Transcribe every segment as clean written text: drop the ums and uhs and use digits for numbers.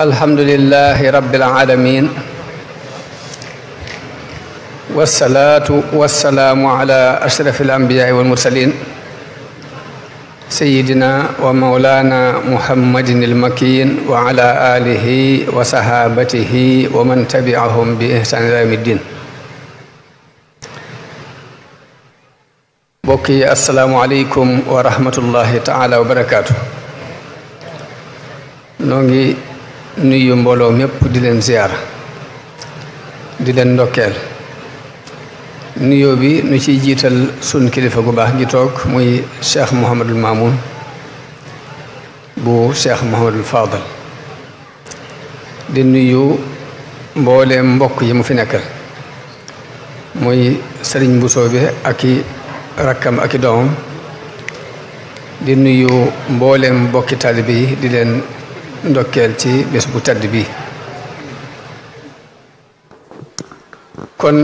alhamdulillahi rabbil alamin wassalatu wassalamu ala ashrafil anbiya'i wal mursalin sayyidina wa maulana muhammadin al-makin wa ala alihi wa sahabatihi wa man tabi'ahum bi ihsan ila yawmiddin. mbokk yi assalaamu aleykum wa rahmatullahi taala wa barakaatu. noo ngi nuyu mbooloo mépp di leen ziyaara di leen ndokkeel. nuyoo bi nu ciy jiital sun kilifa gu baax gi toog muy cheikh Mouhamadul Mamoun bu cheikh Mouhamadul Fadal di nuyu mbooleem mbokk yi mu fi nekkal muy sëriñ Bousso bi ak i rakkam ak i doomam di nuyu mbooleem mbokki taalibe yi di leen ndokkeel ci bés bu tedd bi. kon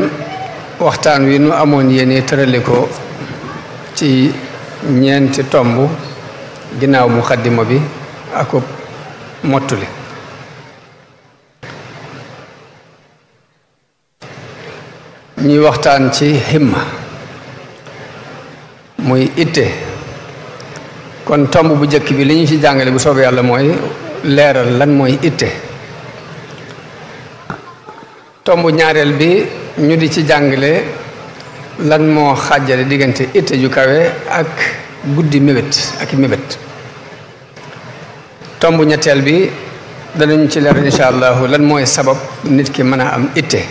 waxtaan wi nu amoon yéene tërale ko ci ñeenti tomb ginnaaw muxaddima bi ak mottuli. ñuy waxtaan ci himma muy itte. kon tomb bu njëkk bi li ñu ci jàngale bu soobee yàlla mooy leeral lan mooy itte. tomb ñaareel bi ñu di ci jàngale lan moo xàjjale diggante itte ju kawe ak guddi mébét ak mébét. tomb ñetteel bi danañ ci leeral insha allahu lan mooy sabab nit ki mën a am itte.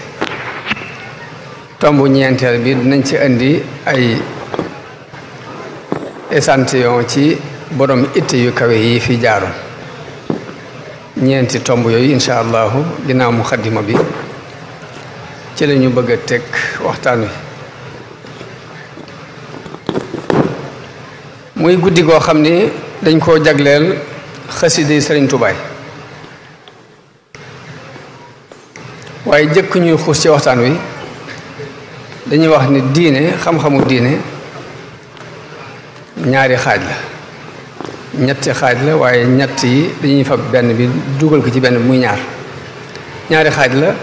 tomb ñeenteel bi dinañ ci indi ay échantillon ci borom itte yu kawe yi fi jaaroon. ñeenti tomb yooyu insha allahu ginnaaw muxaddima bi ci la ñu bëgg a teg waxtaan wi. muy guddi goo xam ni dañ koo jagleel xasida Sëriñ Tuubaa. waaye jëkk ñuy xuus ci waxtaan wi dañuy wax ni diine xam-xamu diine ñaari xaaj la ñetti xaaj la waaye ñett yi dañuy fab benn bi dugal ko ci benn bi muy ñaari xaaj la.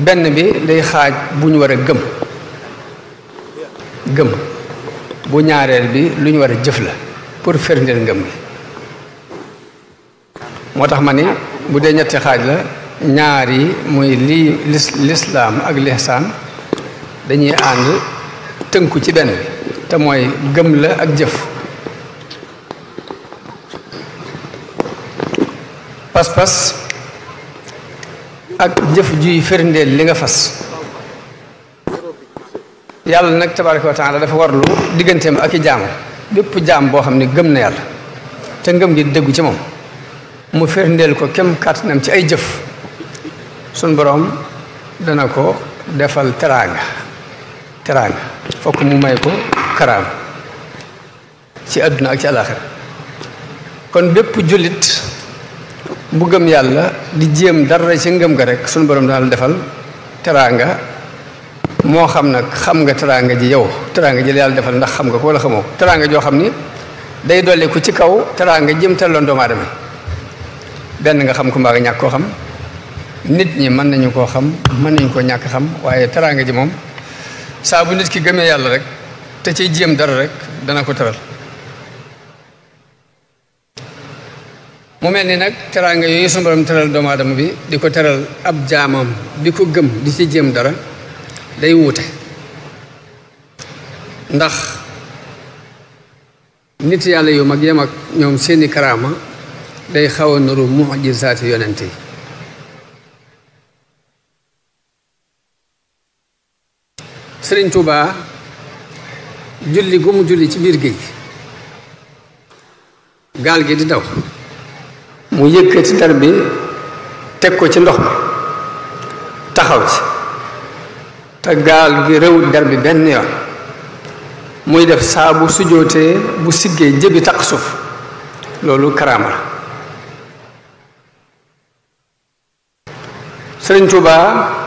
benn bi day xaaj bu ñu war a gëm bu ñaareel bi lu ñu war a jëf la pour firndeel ngëm gi. moo tax ma ni bu dee ñetti xaaj la ñaar yi muy lii lislaam ak lihsaan dañuy ànd tënku ci benn bi te mooy gëm la ak jëf. pas-pas ak jëf juy firndeel li nga fas. yàlla nag tabaraka wa taala dafa warlu digganteem ak i jaam bépp jaam boo xam ne gëm na yàlla te ngëm gi dëggu ci moom mu firndeel ko kem kàttanam ci ay jëf sun boroom dana ko defal teraanga fokk mu may ko karaam ci àdduna ak ci àllaaxira. kon bépp jullit bu gëm yàlla di jéem dara ci ngëm ga rek sunu borom dana la defal teraanga. moo xam nag xam nga teraanga ji yow teraanga ji la yàlla defal ndax xam nga ko wala xamoo ko. teraanga joo xam ni day dolli ko ci kaw teraanga jëm telloon doomu aadama benn nga xam ko mbaa nga ñàkk koo xam. nit ñi mën nañu koo xam mën nañu koo ñàkk xam waaye teraanga ji moom saa bu nit ki gëmee yàlla rek te ciy jéem dara rek dana ko teral. mu mel ni nag teraanga yooyu sunu borom teral doomu aadama bi di ko teral ab jaamam bi ko gëm di ci jéem dara day wuute. ndax nit yàlla yu mag yem ak ñoom seeni karaama day xaw a nuru mujizaati yonent yi. Sëriñ Tuubaa julli gu mu julli ci biir géej gaal gi di daw mu yëkkati dar bi teg ko ci ndox mi taxaw ci te gaal gi rëwut dar bi benn yoon muy def saa bu sujootee bu siggee jëbi taq suuf loolu karaama la. Sëriñ Tuubaa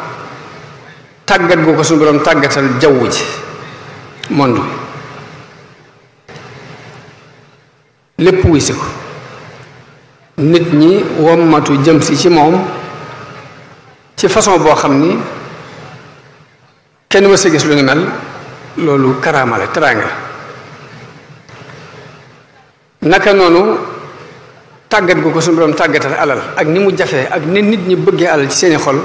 tàggat gu ko suñu borom tàggatal jaww ji monde bi lépp wuy si ko nit ñi wommatu jëm si ci moom ci façon boo xam ni kenn mësa gis lu ni mel. loolu karaama la teraanga naka noonu tàggat gu ko suñu borom tàggatal alal ak ni mu jafee ak ni nit ñi bëggee alal ci seeni xol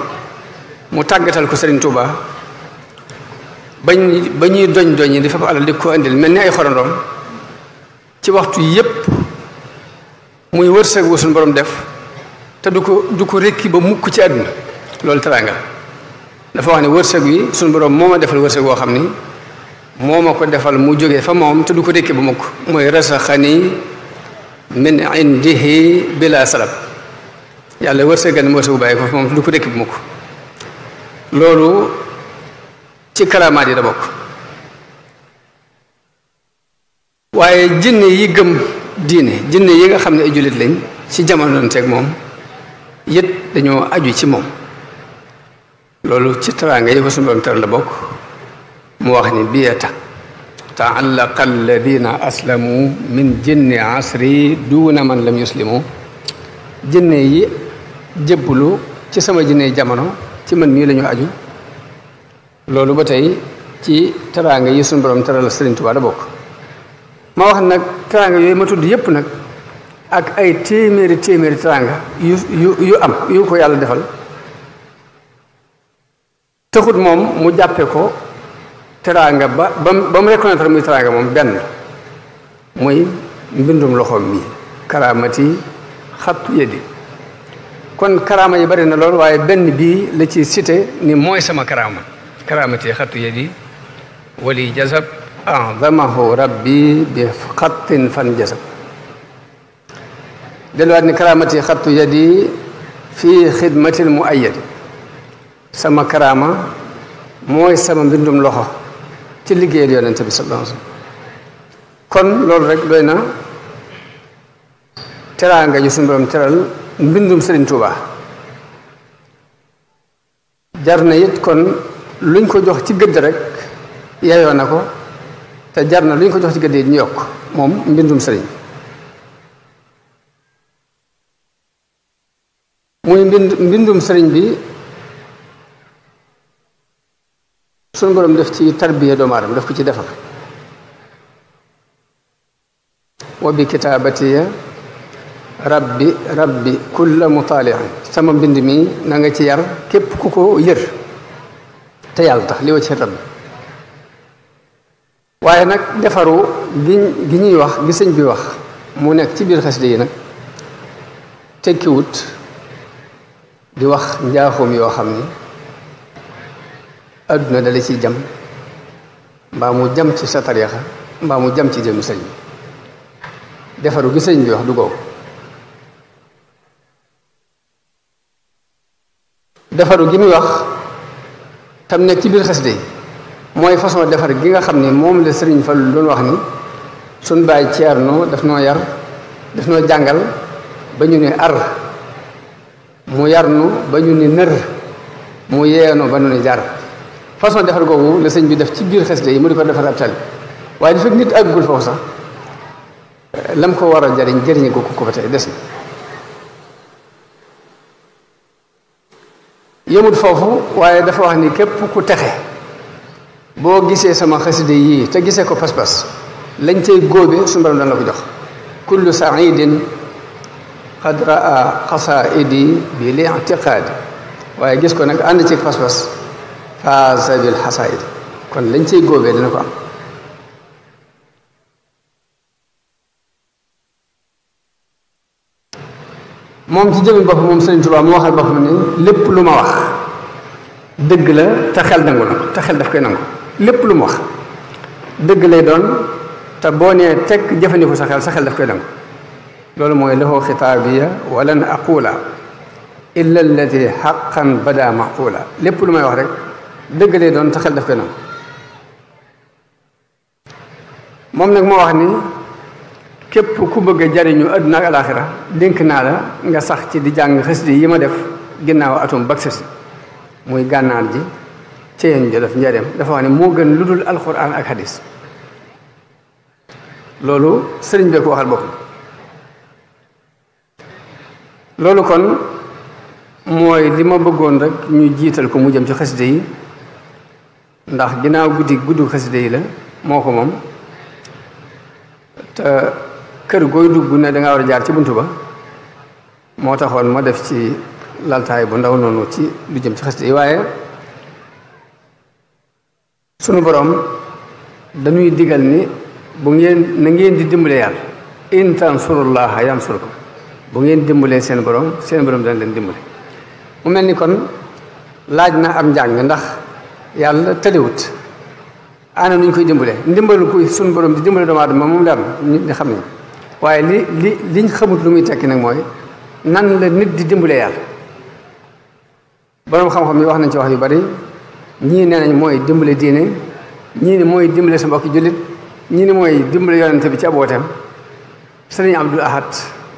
mu tàggatal ko Serigne Touba ba ñuy doñ yi di fa alal di ko indil mel ni ay xorandoom ci waxtu yépp muy wërsëg wu suñu borom def te du ko rekki ba mukk ci àdduna loolu teraanga la dafa wax ne wërsëg wi suñu borom moo ma defal wërsëg woo xam ni moo ma ko defal mu jógee fa moom te du ko rekki ba mukk mooy rasaxani min indihi bila salab yàlla wërsëgal ne wërsëg bu bàyyi ko fa moom te du ko rekki ba mukk loolu ci karaamaat yi da bokk waaye jinne yi gëm diine jinne yi nga xam ne ay jullit lañ ci jamono doon teeg moom yët dañoo aju ci moom loolu ci teraanga yi ko suñu doon teral la bokk mu wax ni biyata taallaqa alladina aslamu min jinni asri duuna man lam yuslimu jinne yi jébbalu ci sama jinne jamono ci man mii la ñu aju loolu ba tey ci teraanga yi suñu borom teral Sëriñ Tuubaa da bokk ma wax nag teraanga yooyu ma tudd yépp nag ak ay téeméeri teraanga yu am yu ko yàlla defal taxut moom mu jàppe ko teraanga ba mu reconnaître muy teraanga moom benn muy mbindum loxoom mi karaamati xattu yeddi kon karaama yi bari na lool waaye benn bii la ci cité ni mooy sama karaamati xattu yeddi wali jazab a'zamahu rabbi bi xattin fan jasab delluwaat ni karaamati xattu yeddi fii xidmatil muayyadi sama karaama mooy sama mbindum loxo ci liggéeyal yonente bi sallallahu alayhi wasallam kon loolu rek doy na teraanga ju suñu borom teral mbindum Serigne Touba jar na it kon luñ ko jox ci gëdd rek yeyoo na ko te jar na luñ ko jox ci gëdd yi ñu yokk moom mbindum Serigne muy mbindum Serigne bi suñu borom def ci tarbiya doomu aadama def ko ci defar wa bi kitaabatiya rabbi kulla mutaaliin sama mbind mi na nga ci yar képp ku ko yër te yàlla tax li wa ci rabbi waaye nag defaru gi ñuy wax gi sëñ bi wax mu nekk ci biir xasida yi nag tekkiwut di wax njaaxum yoo xam ni adduna dala ciy jam mbaa mu jam ci sa tariixa mbaa mu jam ci jëmmi sëñ bi defaru gi sëñ bi wax du googu defaru gi muy wax tam nekk ci biir xasida yi mooy façon defar gi nga xam ni moom la Sëriñ Fallu doon wax ni suñ bàyyi Ceerno daf noo yar daf noo jàngal ba ñu ne ar mu yar nu ba ñu ni nër mu yeenu ba ñu ni jar façon defar googu la sëñ bi def ci biir xasida yi mu di ko defar ab tali waaye di fekk nit àggul foofu sax lam ko war a jariñ jëriñe ko ba tey des na yëmut foofu waaye dafa wax ni képp ku texe boo gisee sama xasida yii te gisee ko pas-pas lañ cay góobe suñu borom dana la ko jox kullu saidin qad raa xasaidi bi li'tiqaadi waaye gis ko nag ànd ci pas-pas faasa bil xasaid kon lañ cay góobee dina ko am moom ci jëmi bopp moom Sëriñ Tuubaa mu waxal boppam ni lépp lu ma wax dëgg la te xel nangu na ko te xel daf koy nangu lépp lu ma wax dëgg lay doon te boo nee teg jëfandiku sa xel daf koy nangu loolu mooy lahu xitaabiya walan aqula illa allati xaqan bada maqula lépp lu may wax rek dëgg lay doon te xel daf koy nangu moom nag moo wax ni képp ku bëgg a jariñu àdduna ak alaaxira dénk naa la nga sax ci di jàng xasida yi ma def ginnaaw atum baksasi muy gànnaar ji ceyeen jo def njareem dafa wax ne moo gën lu dul alxuraan ak hadis loolu sëriñ bee ko waxal boppam loolu kon mooy li ma bëggoon rek ñu jiital ko mu jëm ci xasida yi ndax ginnaaw guddi xasida yi la moo ko moom te kër gooy dugg ne da nga war a jaar ci buntu ba moo taxoon ma def ci laltaay bu ndaw noonu ci lu jëm ci xasida yi waaye sunu borom dañuy digal ni bu ngeen na ngeen di dimbale yàlla in tansurullaha yansurkum bu ngeen dimbalee seen borom dana leen dimbale mu mel ni kon laaj na am njàng ndax yàlla tëliwut ana nuñ koy dimbalee ndimbalu ko sunu borom di dimbale doomu aadama moom leer na nit ñi xam nañ waaye liñ xamut lu muy tekki nag mooy nan la nit di dimbalee yàlla borom xam-xam yi wax nañ ci wax yu bari ñii nee nañ mooy dimbale diine ñii ni mooy dimbale sa mbokki jullit ñii ni mooy dimbale yonente bi ci abooteem sëriñ Abdul Ahad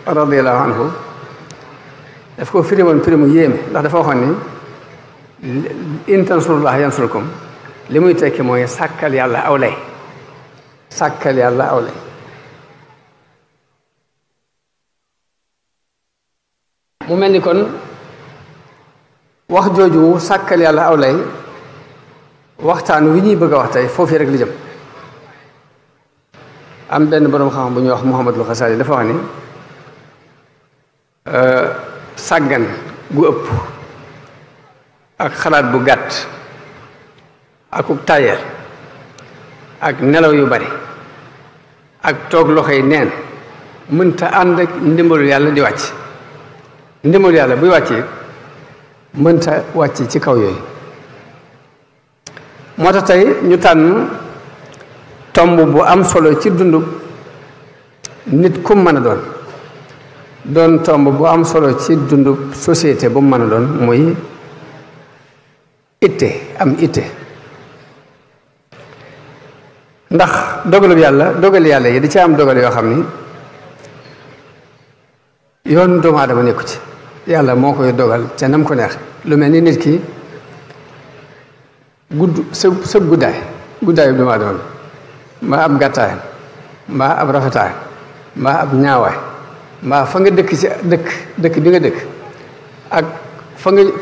radiyallahu anhu daf ko firi woon firi mu yéeme ndax dafa waxoon ni in tansurullah yansurkum li muy tekki mooy sàkkal yàlla aw lay sàkkal yàlla aw lay mu mel ni kon wax jooju sàkkal yàlla aw lay waxtaan wi ñuy bëgg a wax tey foofu rek li jëm am benn boroom xam bu ñuy wax Muhammadul Xasaali dafa wax ni sàggan gu ëpp ak xalaat bu gàtt akub tayel ak nelaw yu bari ak toog loxo yi neen mënta ànd ak ndimbalu yàlla di wàcc ndimbalu yàlla buy wàcc mënta wàcc ci kaw yooyu moo tax tey ñu tànn tomb bu am solo ci dundub nit ku mën a doon tomb bu am solo ci dundub société bu mu mën a doon muy itte am itte ndax dogal yàlla yi da ci am dogal yoo xam ni yoon doomu aadama nekku ci yàlla moo koy dogal ca nam ko neex lu mel ni nit ki sa guddaayu doomu aadama bi mbaa ab gàttaay mbaa ab rafetaay mbaa ab ñaawaay mbaa fa nga dëkk ci dëkk bi nga dëkk ak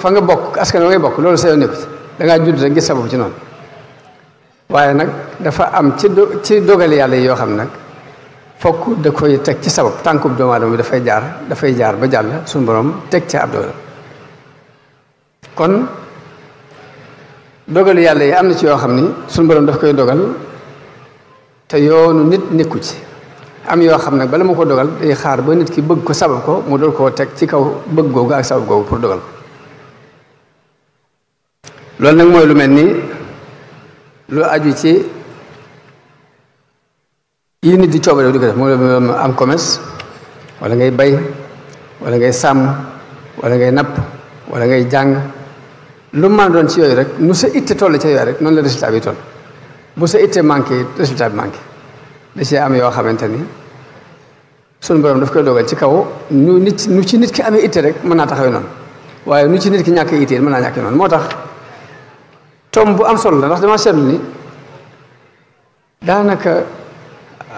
fa nga bokk askan wa ngay bokk loolu sa yoon nekku ci da ngaa judd rek gis sababu ci noonu waaye nag dafa am ci dogali yàlla yi yoo xam nag fokk da koy teg ci sabab tànkub doomu aadama bi dafay jaar ba jàll suñu borom teg ca ab dogal kon dogali yàlla yi am na ci yoo xam ni suñu borom daf koy dogal te yoonu nit nekku ci am yoo xam nag bala ma ko dogal day xaar ba nit ki bëgg ko sabab ko mu dool koo teg ci kaw bëgg googu ak sabab googu pour dogal ko loolu nag mooy lu mel ni lu aju ci yi nit di coobare di ko def mooy am commerce wala ngay bay wala ngay sàmm wala ngay napp wala ngay jàng lu mën a doon ci yooyu rek nu sa itte toll ca yooyu rek noonu la résultat bi toll bu sa itte manqué résultat bi manqué da cee am yoo xamante ni sunu borom daf koy dogal ci kaw nu ci nit ki amee itte rek mën naa taxawee noonu waaye nu ci nit ki ñàkk itte mën naa ñàkkee noonu moo tax tom bu am solo la ndax dama seetlu ni daanaka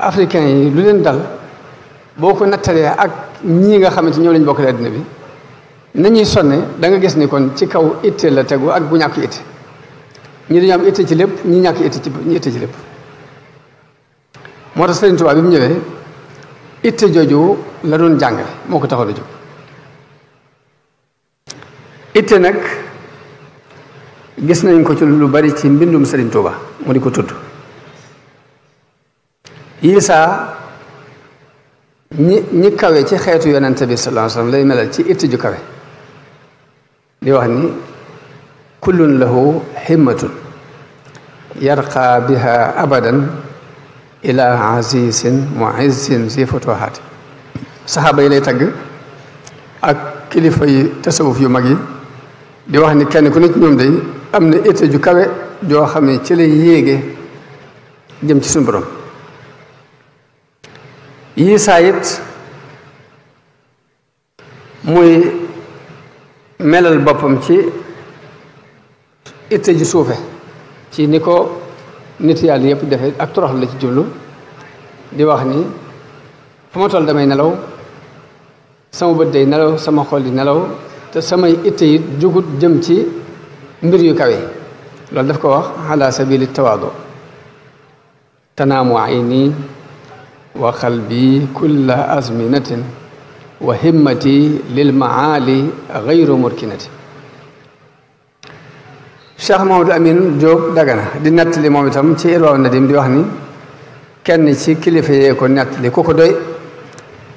africain yi lu leen dal boo ko nattalee ak ñii nga xamante ñoo lañ bokkale àddina bi nañuy sonne da nga gis ni kon ci kaw itte la tegu ak bu ñàkk itte ñi dañu am itte ci lépp ñi ñàkk itte ci lépp moo tax Sëriñ Tuubaa bi mu ñëwee itte jooju la doon jàngale moo ko taxaw a jóg itte nag gis nañ ko ci lu bari ci mbindum Sëriñ Tuubaa mu di ko tudd Isaa ñi kawe ci xeetu yonente bi sallallahu alayhi wasallam lay melal ci itte ju kawe di wax ni kullun lahu himmatun yarqa biha abadan ila azizin muizzin zi futuhat saxaaba yi lay tagg ak kilifa yi tasawuf yu mag yi di wax ni kenn ku nit ñoom day am na itte ju kawe joo xam ne ci lay yéege jëm ci suñu borom yii saa it muy melal boppam ci itte ji suufe ci ni ko nit yàlla yëpp defee ak torox la ci jublu di wax ni fu ma toll damay nelaw sama bët day nelaw sama xol di nelaw te samay itte yi jugut jëm ci mbir yu kawe loolu daf ko wax ala sabili tawaadu tanaamu ayni wa qalbi kulla azminatin wa himmati lil maali gayru murkinati Cheikh Mamadou Amin Diop Dagana di nettali moom itam ci Irwaa Nadim di wax ni kenn ci kilifa yee ko nettali ku ko doy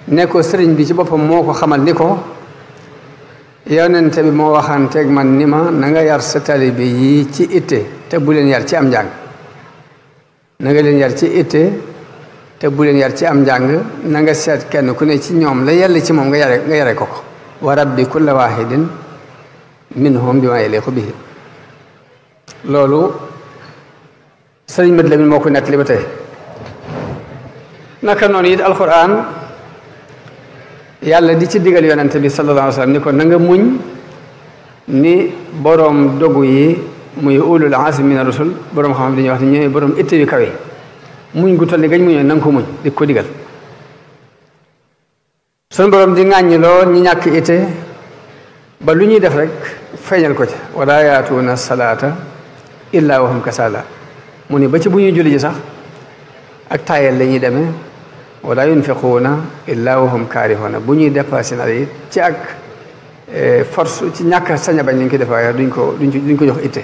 ne ko sëriñ bi ci boppam moo ko xamal ni ko yonente bi moo waxanteeg man ni ma na nga yar sa taalibe yi ci itte te bu leen yar ci am njàng na nga leen yar ci itte te bu leen yar ci am njàng na nga seet kenn ku ne ci ñoom la yàlla ci moom nga yare ko wa rabbi kulla wahidin minhum bi ma yaliqu bihi loolu sëriñ Mad Lamin moo ko nettali ba tey naka noonu it alquran yàlla di ci digal yonente bi sallallahu alayhi wa sallam ni ko na nga muñ ni boroom dogu yi muy ulul azmi mina rusul boroom xam-xam dañuy wax ni ñooy boroom itte yu kawe muñ gu toll ni gañ muñoo na nga ko muñ di ko digal sunu boroom di ŋàññi lool ñi ñàkk itte ba lu ñuy def rek feeñal ko ci wala yaatuuna salaata illa wahum kasala mu ni ba ci bu ñuy julli ji sax ak taayal la ñuy demee wala yunfiquuna illa wahum kaarihuuna bu ñuy dépassé na it ci ak force ci ñàkk sañ a bañ lañ koy def waaye duñ ko jox itte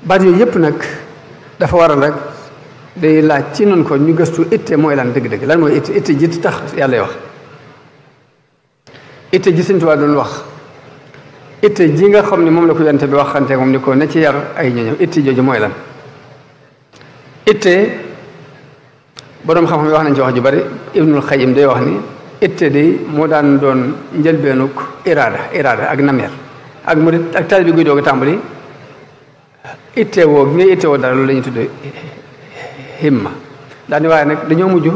baat yooyu yëpp nag dafa waral rek day laaj ci nun ko ñu gëstu itte mooy lan dëgg-dëgg lan mooy itte ji tax yàlla wax itte ji Sëñ Tuubaa doon wax itte ji nga xam ne moom la ko yonte bi waxante moom ni ko na ci yar ay ñoñom itte jooju mooy lan itte boroom xam-xam yi wax nañ ci wax ju bari Ibnul Qayyim day wax ni itte day moo daan doon njëlbeenuk iraada ak nameer ak murit ak taalibe bi guy doog a tàmbali itte woo gi ngay itte woo dara loolu la ñuy tudde himma daani waaye nag dañoo mujj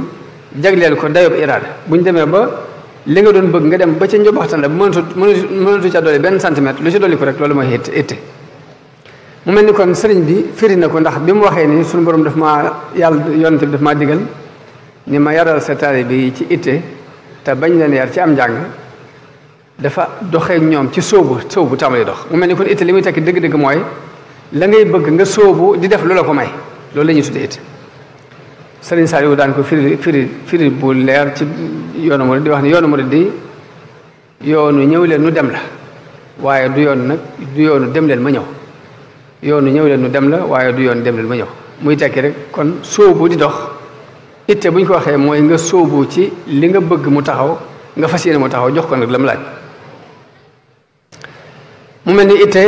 jagleel ko dayob iraada bu ñu demee ba li nga doon bëgg nga dem ba ca njobaxtan la bu mënatu ca dolli benn centimètre lu ci dolli ko rek loolu mooy itte mu mel ni kon sëriñ bi firi na ko ndax bi mu waxee ni suñu borom daf maa yàlla yonent bi daf maa digal ni ma yaral sa taalibe yi ci itte te bañ leen yar ci am njàng dafa doxee ñoom ci sóobu tàmbali dox mu mel ni kon itte li muy tekki dëgg-dëgg mooy la ngay bëgg nga sóobu di def lu la ko may loolu la ñuy tuddee itte sëriñ Saliou daan ko firi bu leer ci yoonu murid di wax ni yoonu murid di yoonu ñëw leen nu dem la waaye du yoonu dem leen ma ñëw yoonu ñëw leen nu dem la waaye du yoon dem leen ma ñëw muy tekki rek kon sóobu di dox itte bu ñu ko waxee mooy nga sóobu ci li nga bëgg mu taxaw nga fas yéene mu taxaw jox ko nag la mu laaj mu mel ni itte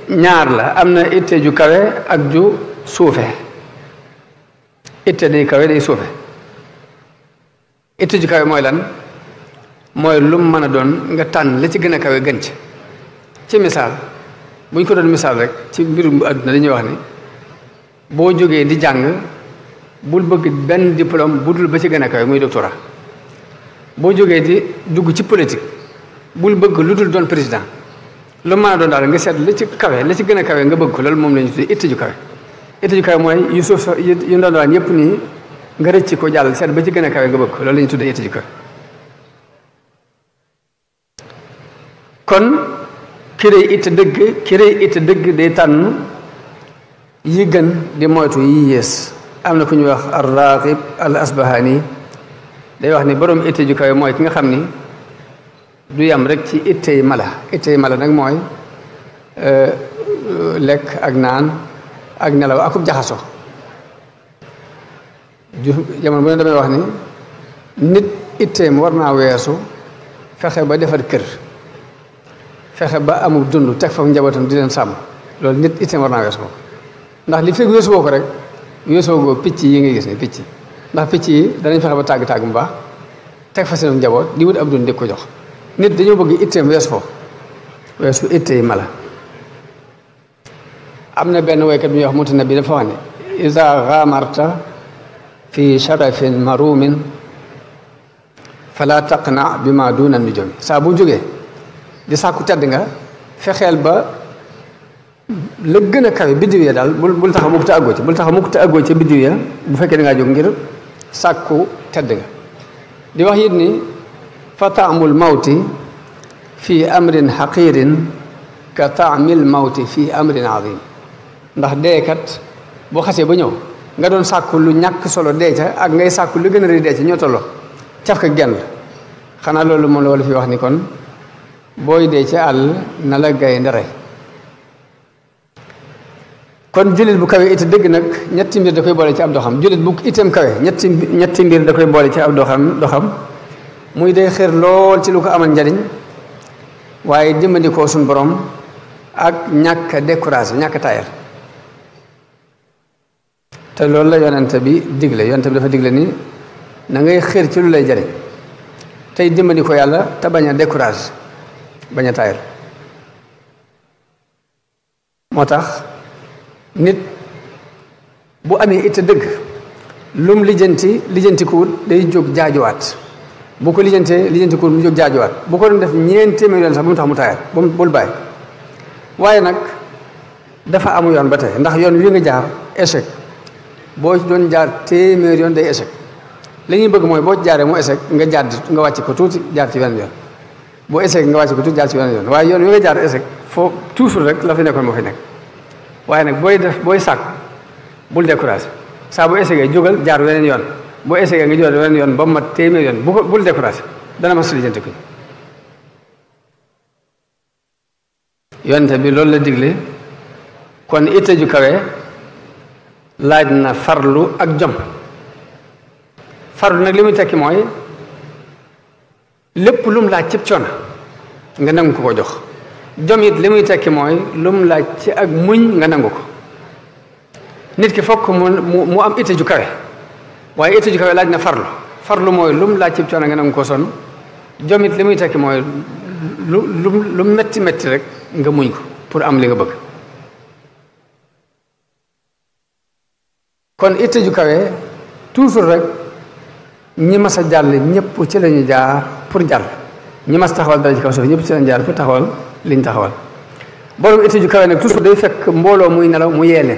ñaar la am na itte ju kawe ak ju suufe itte day kawe day suufe itte ju kawe mooy lan mooy lu mu mën a doon nga tànn la ci gën a kawe gën ci misaal bu ñu ko doon misaal rek ci mbirum àdduna dañuy wax ni boo jógee di jàng bul bëgg benn diplôme bu dul ba ci gën a kawe muy doctorat boo jógee di dugg ci politique bul bëgg lu dul doon président lu mën a doon daal nga seet la ci kawe la ci gën a kawe nga bëgg ko loolu moom la ñu tuddee itte ju kawe itte ju kawe mooy yu suuf yu ndondowaan yëpp nii nga rëcc ko jàll seet ba ci gën a kawe nga bëgg ko loolu la ñu tuddee itte ju kawe kon ki rëy itte dëgg day tànn yi gën di moytu yi yées am na ku ñuy wax ar-Raghib al-Asbahani day wax ni borom itte ju kawe mooy ki nga xam ni du yam rek ci ittey mala nag mooy lekk ak naan ak nelaw akub jaxaso jamono bu ne damay wax ni nit itteem war naa weesu fexe ba defar kër fexe ba amul dund teg foofu njabootam di leen sàmm loolu nit itteem war naa weesu ko ndax li fekk weesu woo ko rek weesoo goo picc yi nga gis ni picc ndax picc yi danañ fexe ba tàgg mu baax teg fa seen njaboot di wut ab dund di ko jox nit dañoo bëgg itteem weesu foofu weesu ittey mala am na benn woykat bi ñuy wax Mutanabbi dafa wax ne iza ghamarta fi sharafin marumin fala taqna bi ma duna nujum saa bu jógee di sàkku tedd nga fexeel ba la gën a kawe biddiw ya daal bul taxa mukk te àggoo ca biddiw ya bu fekkee da ngaa jóg ngir sàkku tedd nga di wax it ni fa taamul mawti fi amrin xaqirin ka taamil mawti fi amrin azim ndax deekat boo xasee ba ñëw nga doon sàkku lu ñàkk solo dee ca ak ngay sàkku lu gën a rëy dee ca ñoo tolloo caf ka genn xanaa loolu moom la wala fi wax ni kon booy dee ca àll na la gaynde rey kon jullit bu kawe it dëgg nag ñetti mbir da koy boole ci ab doxam jullit bu itam kawe ñetti mbir da koy boole ci ab doxam muy day xër lool ci lu ko amal njariñ waaye dimbandikoo suñ borom ak ñàkk a découragé ñàkk a taayal te loolu la yonente bi digle yonente bi dafa digle ni na ngay xër ci lu lay jariñ tey dimbandikoo yàlla te bañ a découragé bañ a taayal moo tax nit bu amee it dëgg lum lijjanti kuwut day jóg jaajuwaat bu ko lijjanti kuwut mu jóg jaajuwaat bu ko doon def ñeent téeméer yoon sax bu mu tax mu taayal bul bàyyi waaye nag dafa amu yoon ba tey ndax yoon wi nga jaar échec boo doon jaar téeméer yoon day échec li ñuy bëgg mooy boo jaaree mu échec nga wàcc ko tuuti jaar ci benn yoon boo échec nga wàcc ko tuuti jaar ci benn yoon waaye yoon wi nga jaar échec foo toujours rek la fi nekkoon moo fi nekk waaye nag booy sàkk bul découragé saa bu échec jógal jaar weneen yoon boo échec nga jógal weneen yoon ba mu mat téeméer yoon bul découragé dana ma lijjanti ko yonte bi loolu la digle kon itte ju kawe laaj na farlu ak jom farlu nag li muy tekki mooy lépp lu mu laaj cib coono nga nangu ko jox jom it li muy tekki mooy lu mu laaj ci ak muñ nga nangu ko nit ki fokk mu am itte ju kawe waaye itte ju kawe laaj na farlu mooy lu mu laaj cib coono nga nangu ko sonn jom it li muy tekki mooy lu metti rek nga muñ ko pour am li nga bëgg kon itte ju kawe toujours rek ñi mas a jàll ñëpp ci lañu jaar pour jàll ñi mas taxawal dara ci kaw suuf ñëpp ci lañu jaar pour taxawal liñ taxawal borom itte ju kawe nag toujours day fekk mbooloo muy nelaw mu yeene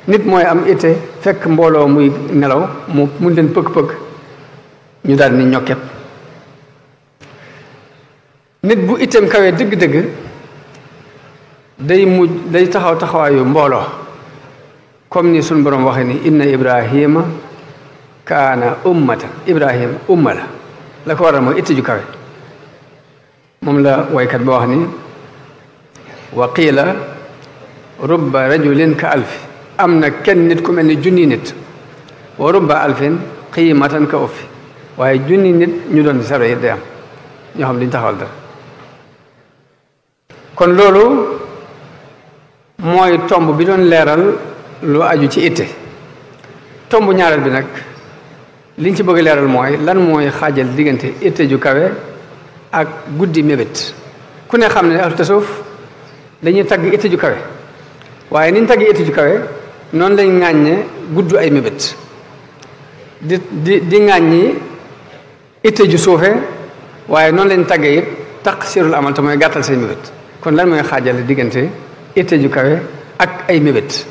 nit mooy am itte fekk mbooloo muy nelaw mu leen pëkk-pëkk ñu daal ni ñokket nit bu itteem kawee dëgg-dëgg day taxaw taxawaayu mbooloo comme ni suñu borom waxee ni inna ibrahima kaana ummatan ibrahima umma la ko waral mooy itte ju kawe moom la waykat ba wax ni wa qiila rubba rajulin ka alfi am na kenn nit ku mel ni junni nit wa rubba alfin qiimatan ka uffi waaye junni nit ñu doon saro it day am ñoo xam duñ taxawal dara kon loolu mooy tomb bi doon leeral lu aju ci itte tomb ñaareel bi nag liñ ci bëgg leeral mooy lan mooy xaajal diggante itte ju kawe ak guddi mébét ku ne xam ne ahlu tasawuf dañuy tagg itte ju kawe waaye niñ tagg itte ju kawe noonu lañ ŋàññe gudd ay mébét di ŋàññi itte ju suufe waaye noonu lañ taggee it taqsirul amal te mooy gàttal say mébét kon lan mooy xaajale diggante itte ju kawe ak ay mébét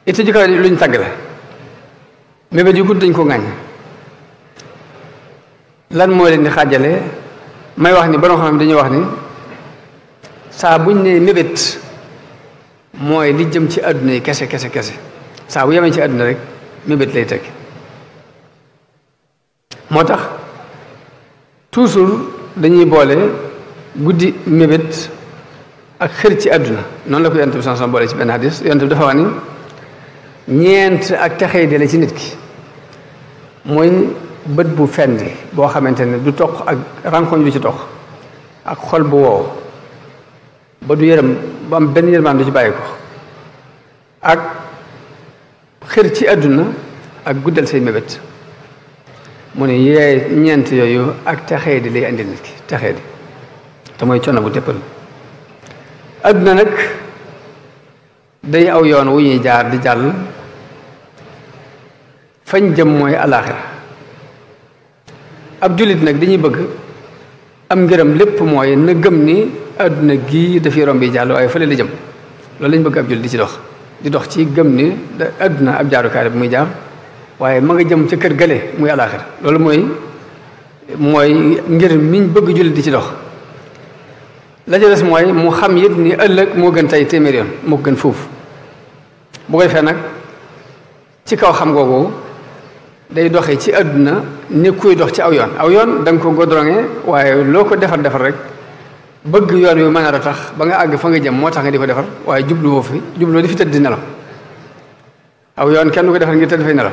itte ju kawe luñ tagg la mébét yu gudd dañ ko ŋàññ lan moo leen di xaajale may wax ni borom xam dañuy wax ni saa buñ ne mébét mooy li jëm ci àdduna yi kese saa bu yemee ci àdduna rek mébét lay teg moo tax toujours dañuy boole guddi mébét ak xër ci àdduna noonu la ko yonent bi sanson boole ci benn hadis yonent bi dafa wax ni ñeent ak texee di la ci nit ki mooy bët bu fendi boo xamante ne du toq ak rankoñ du ci toq ak xol bu wow ba du yërëm ba am benn yërmaan du ci bàyyi ko ak xër ci àdduna ak guddal say mébét mu ne yee ñeent yooyu ak texee di lay andil nit ki texee di te mooy coono bu téppal àdduna nag day aw yoon wu ñuy jaar di jàll fañ jëm mooy alaaxira ab jullit nag dañuy bëgg am ngërëm lépp mooy na gëm ni àdduna gii dafiy romb yi jàll waaye fële la jëm loolu lañ bëgg ab jullit di dox ci gëm ni àdduna ab jaarukaay bu muy jaar waaye ma nga jëm ca kër gële muy alaaxira loolu mooy mooy ngir miñ bëgg jullit di ci dox la ca des mooy mu xam it ni ëllëg moo gën tey téeméer yoon moo gën foofu bu ko defee nag ci kaw xam googu day doxee ci àdduna ni kuy dox ci aw yoon da nga ko godrongé waaye loo ko defar rek bëgg yoon wi mën a tax ba nga àgg fa nga jëm moo tax nga di ko defar waaye jubluwoo di fi tëdd di nelaw aw yoon kenn du ko defar ngir tëdd fay nelaw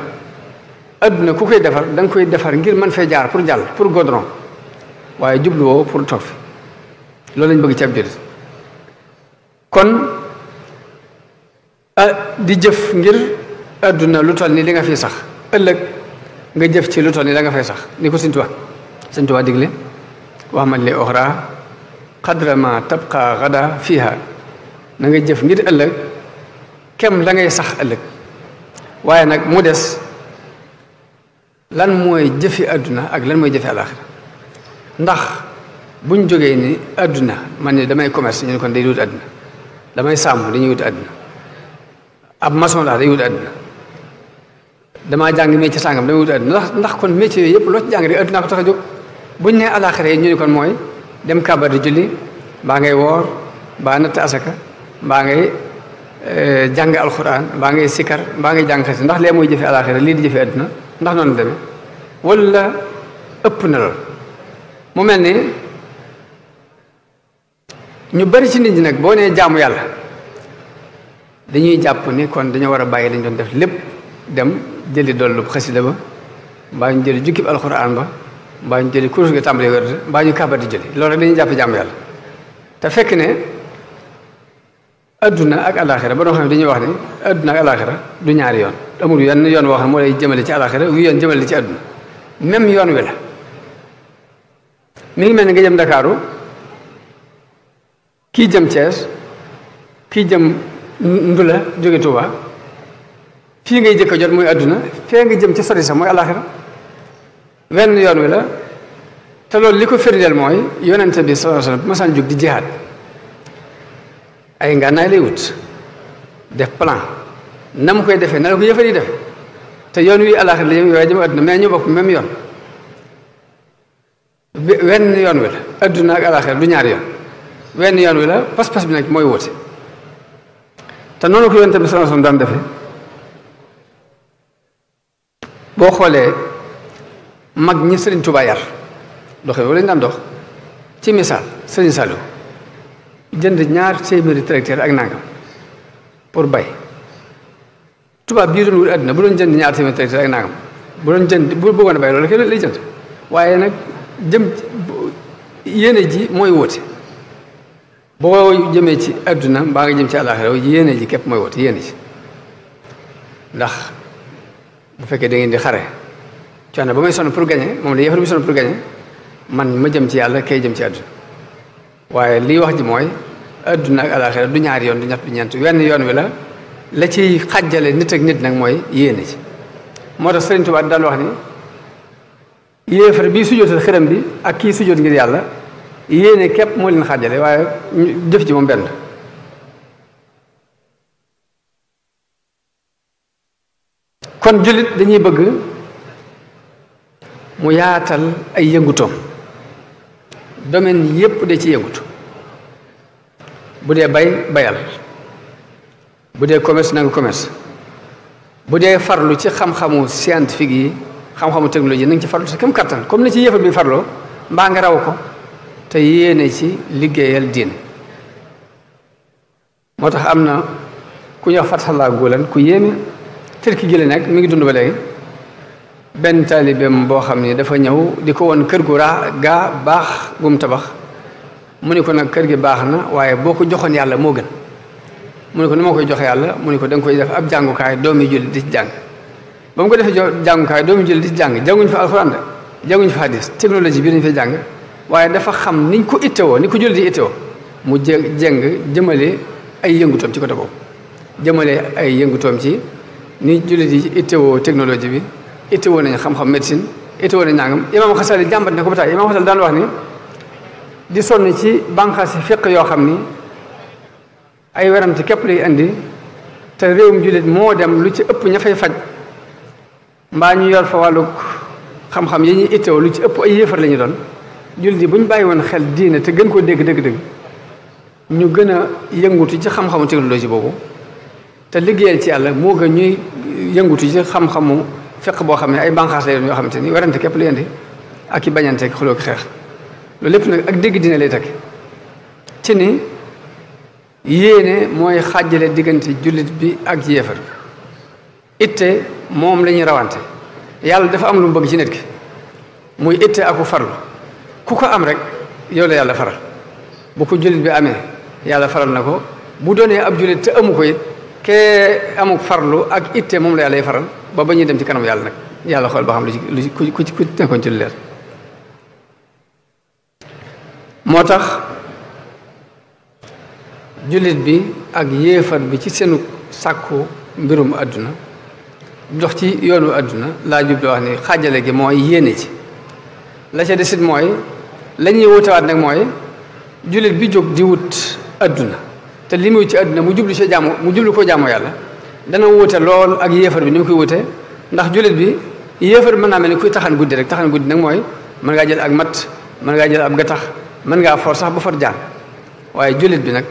àdduna ku koy defar da nga koy defar ngir mën fee jaar pour jàll pour godron waaye jubluwoo pour toog fi loolu lañ bëgg ci ab jullit kon di jëf ngir àdduna lu toll ni li nga fi sax ëllëg nga jëf ci lu toll ni la nga fay sax ni ko Sëñ Tuubaa digle wax man li oxra qadra ma tabqa gada fiha na nga jëf ngir ëllëg kem la ngay sax ëllëg waaye nag mu des lan mooy jëfi àdduna ak lan mooy jëfi àllaaxira ndax buñ jógee ni àdduna man ni damay commerce ñu ne kon day wut àdduna damay sàmm dañuy wut àdduna ab maçon laa day wut àdduna damaa jàng métier sàngam damay wut àdduna ndax kon métier yooyu yëpp loo ci jàng rek àdduna ko tax a jóg buñ ne àllaaxira yi ñu ne kon mooy dem kàbbar di julli mbaa ngay woor mbaa natt asaka mbaa ngay jàng alxuraan mbaa ngay sikkar mbaa ngay jàng xasida ndax lee mooy jëfe àllaaxira lii di jëfe àdduna ndax noonu demee wala ëpp na lool mu mel ni ñu bari ci nit ñi nag boo nee jaamu yàlla dañuy jàpp ni kon dañoo war a bàyyi lañ doon def lépp dem jëli dollu xasida ba mbaa ñu jëli jukkib alxuraan ba mbaa ñu jëli kurus ga tàmbalee wér mbaa ñu kàbbar di jëli loolu rek dañuy jàpp jaamu yàlla te fekk ne adduna ak alaxira ba doo xam ne dañuy wax ni adduna ak alaxira du ñaari yoon amul yenn yoon woo xam ne moo lay jëmale ci alaxira wi yoon jëmale ci adduna même yoon wi la mi ngi mel ni nga jëm Ndakaaru kii jëm Thiès kii jëm Ndula jóge Touba fii ngay jëkk a jot mooy adduna fee nga jëm ci sori sax mooy alaxira wenn yoon wi la te loolu li ko firndeel mooy yonente bi sallallahu alayhi wasallam masaan jóg di jihaad ay ngànnaay lay wut def plan na mu koy defee na la ko yëfar yi def te yoon wi alaxira la jëm waaye jëm adduna mais ñu bokk même yoon wenn yoon wi la adduna ak alaxira du ñaari yoon wenn yoon wi la pas-pas bi nag mooy wóote te noonu ko yonente bi sallallahu alayhi wasallam daan defee boo xoolee mag ñi Sëriñ Tuubaa yar doxe wala ñu daan dox ci misaal Sëriñ Saliou jënd 200 tracteur ak nangam pour bay tubaab bii doon wut àddina bu doon jënd 200 tracteur ak nangam bu doon jënd bu bëggoon a bay loolu kenn lay jënd waaye nag jëm yéene ji mooy wóote boo jëmee ci àdduna mbaa nga jëm ci àllaaxira yéene ji képp mooy wóote yéene ji ndax bu fekkee da ngeen di xare coono ba may sonn pour gagner moom la yéefar bi sonn pour gagner man ma jëm ci yàlla kay jëm ci àdduna waaye lii wax ji mooy àdduna ak àllaaxira du ñaari yoon du ñett du ñeent wenn yoon wi la ciy xàjjale nit ak nit nag mooy yéene ji moo tax Sëriñ Tuubaa daan wax ni yéefar bii sujjóotal xërëm bi ak kii sujjóot ngir yàlla yéene képp moo leen xàjjale waaye jëf ji moom benn kon jullit dañuy bëgg mu yaatal ay yëngutoom domaine yépp de ci yëngutu bu dee bayal bu dee commerce na nga commerce bu dee farlu ci xam-xamu scientifique yi xam-xamu technologie na nga ci farlu sa kem kattan comme ni ci yëfar bi farloo mbaa nga raw ko te yéene ci liggéeyal diin moo tax am na ku ñuy wax Fathallah Gulen ku yéeme Turki gi la nekk mi ngi dund ba léegi benn taalibeem boo xam ni dafa ñëw di ko woon kër gu gaa baax gum tabax mu ni ko nag kër gi baax na waaye boo ko joxoon yàlla moo gën mu ni ko ni ma koy joxe yàlla mu ni ko da nga koy def ab jàngukaay doomi julli di ci jàng ba mu ko defee jàngukaay doomi julli di ci jàng jànguñu fa alxuraan de jànguñu fa hadis technologie bi dañu fay jàng waaye dafa xam niñ ko ittewoo ni ko julli di ittewoo mu jëng jëmale ay yëngutoom ci côté boobu jëmale ay yëngutoom ci ni julli di ittewoo technologie bi ittewoo nañu xam-xam médecine ittewoo nañu nangam imaam Xasali jàmbat ne ko ba tey imaam Xasali daan wax ni di sonn ci bànqaasi fiq yoo xam ni ay werante képp lay indi te réewum jullit moo dem lu ci ëpp ña fay faj mbaa ñu yor fa wàllug xam-xam yi ñuy itteewoo lu ci ëpp ay yéefar la ñu doon jullit yi bu ñu bàyyi woon xel diine te gën koo dégg dëgg-dëgg ñu gën a yëngutu ci xam-xamu technologie boobu te liggéeyal ci yàlla moo gën ñuy yëngutu ci xam-xamu fiq boo xam ne ay banqaas la yoo xamante ni warante képp lu indi ak i bañante ak xuloo ki xeex loolu lépp nag ak dégg diine lay takk ci ni yéene mooy xàjjale diggante jullit bi ak yéefar bi itte moom la ñuy rawante yàlla dafa am lu mu bëgg ci nit ki muy itte aku farlu ku ko am rek yow la yàlla faral bu ko jullit bi amee yàlla faral na ko bu doonee ab jullit te amu ko it kee amuk farlu ak itte moom la yàlla y faral ba ba ñuy dem ci kanam yàlla nag yàlla xool ba xam lu ci ku nekkoon ci lu leer moo tax jullit bi ak yéefar bi ci seenu sàkku mbirum àdduna dox ci yoonu àdduna laa jublu wax ni xaajale gi mooy yéene ci la ca desit mooy la ñuy wutewaat nag mooy jullit bi jóg di wut àdduna te li muy ci àdduna mu jublu ci jaamu mu jublu ko jaamu yàlla dana wuute lool ak yéefar bi ni mu koy wute ndax jullit bi yéefar bi mën naa mel ni kuy taxan guddi rek taxan guddi nag mooy mën ngaa jël ak matt mën ngaa jël ab gattax mën ngaa for sax ba far jaan waaye jullit bi nag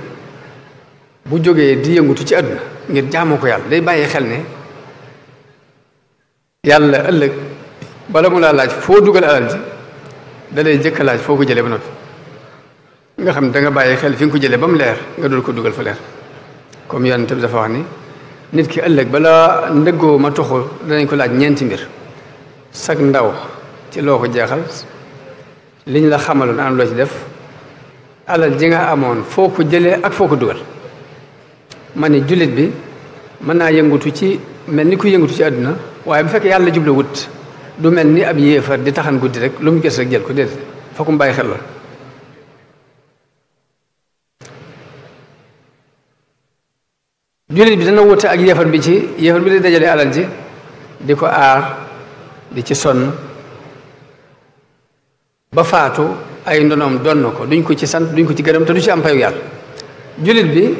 bu jógee di yëngutu ci àdduna ngir jaamoo ko yàlla day bàyyi xel ne yàlla ëllëg bala mu laa laaj foo dugal alal ji da lay jëkk laaj foo ko jëlee ba noppi nga xam ne da nga bàyyi xel fi nga ko jëlee ba mu leer nga dul ko dugal fa leer comme yonent bi dafa wax ni nit ki ëllëg bala ndëggoo ma toxu danañ ko laaj ñeenti mbir sag ndaw ci loo ko jeexal liñ la xamaloon am loo ci def alal ji nga amoon foo ko jëlee ak foo ko dugal ma ne jullit bi mën naa yëngutu ci mel ni ku yëngutu ci àdduna waaye bu fekkee yàlla jublu wut du mel ni ab yéefar di taxan guddi rek lu mu gis rek jël ko déedéet fokk mu bàyyi xel la jullit bi dana wute ak yéefar bi ci yéefar bi di dajale alal ji di ko aar di ci sonn ba faatu ay ndonoom donn ko duñ ko ci sant duñ ko ci gërëm te du ci am payu yàlla jullit bi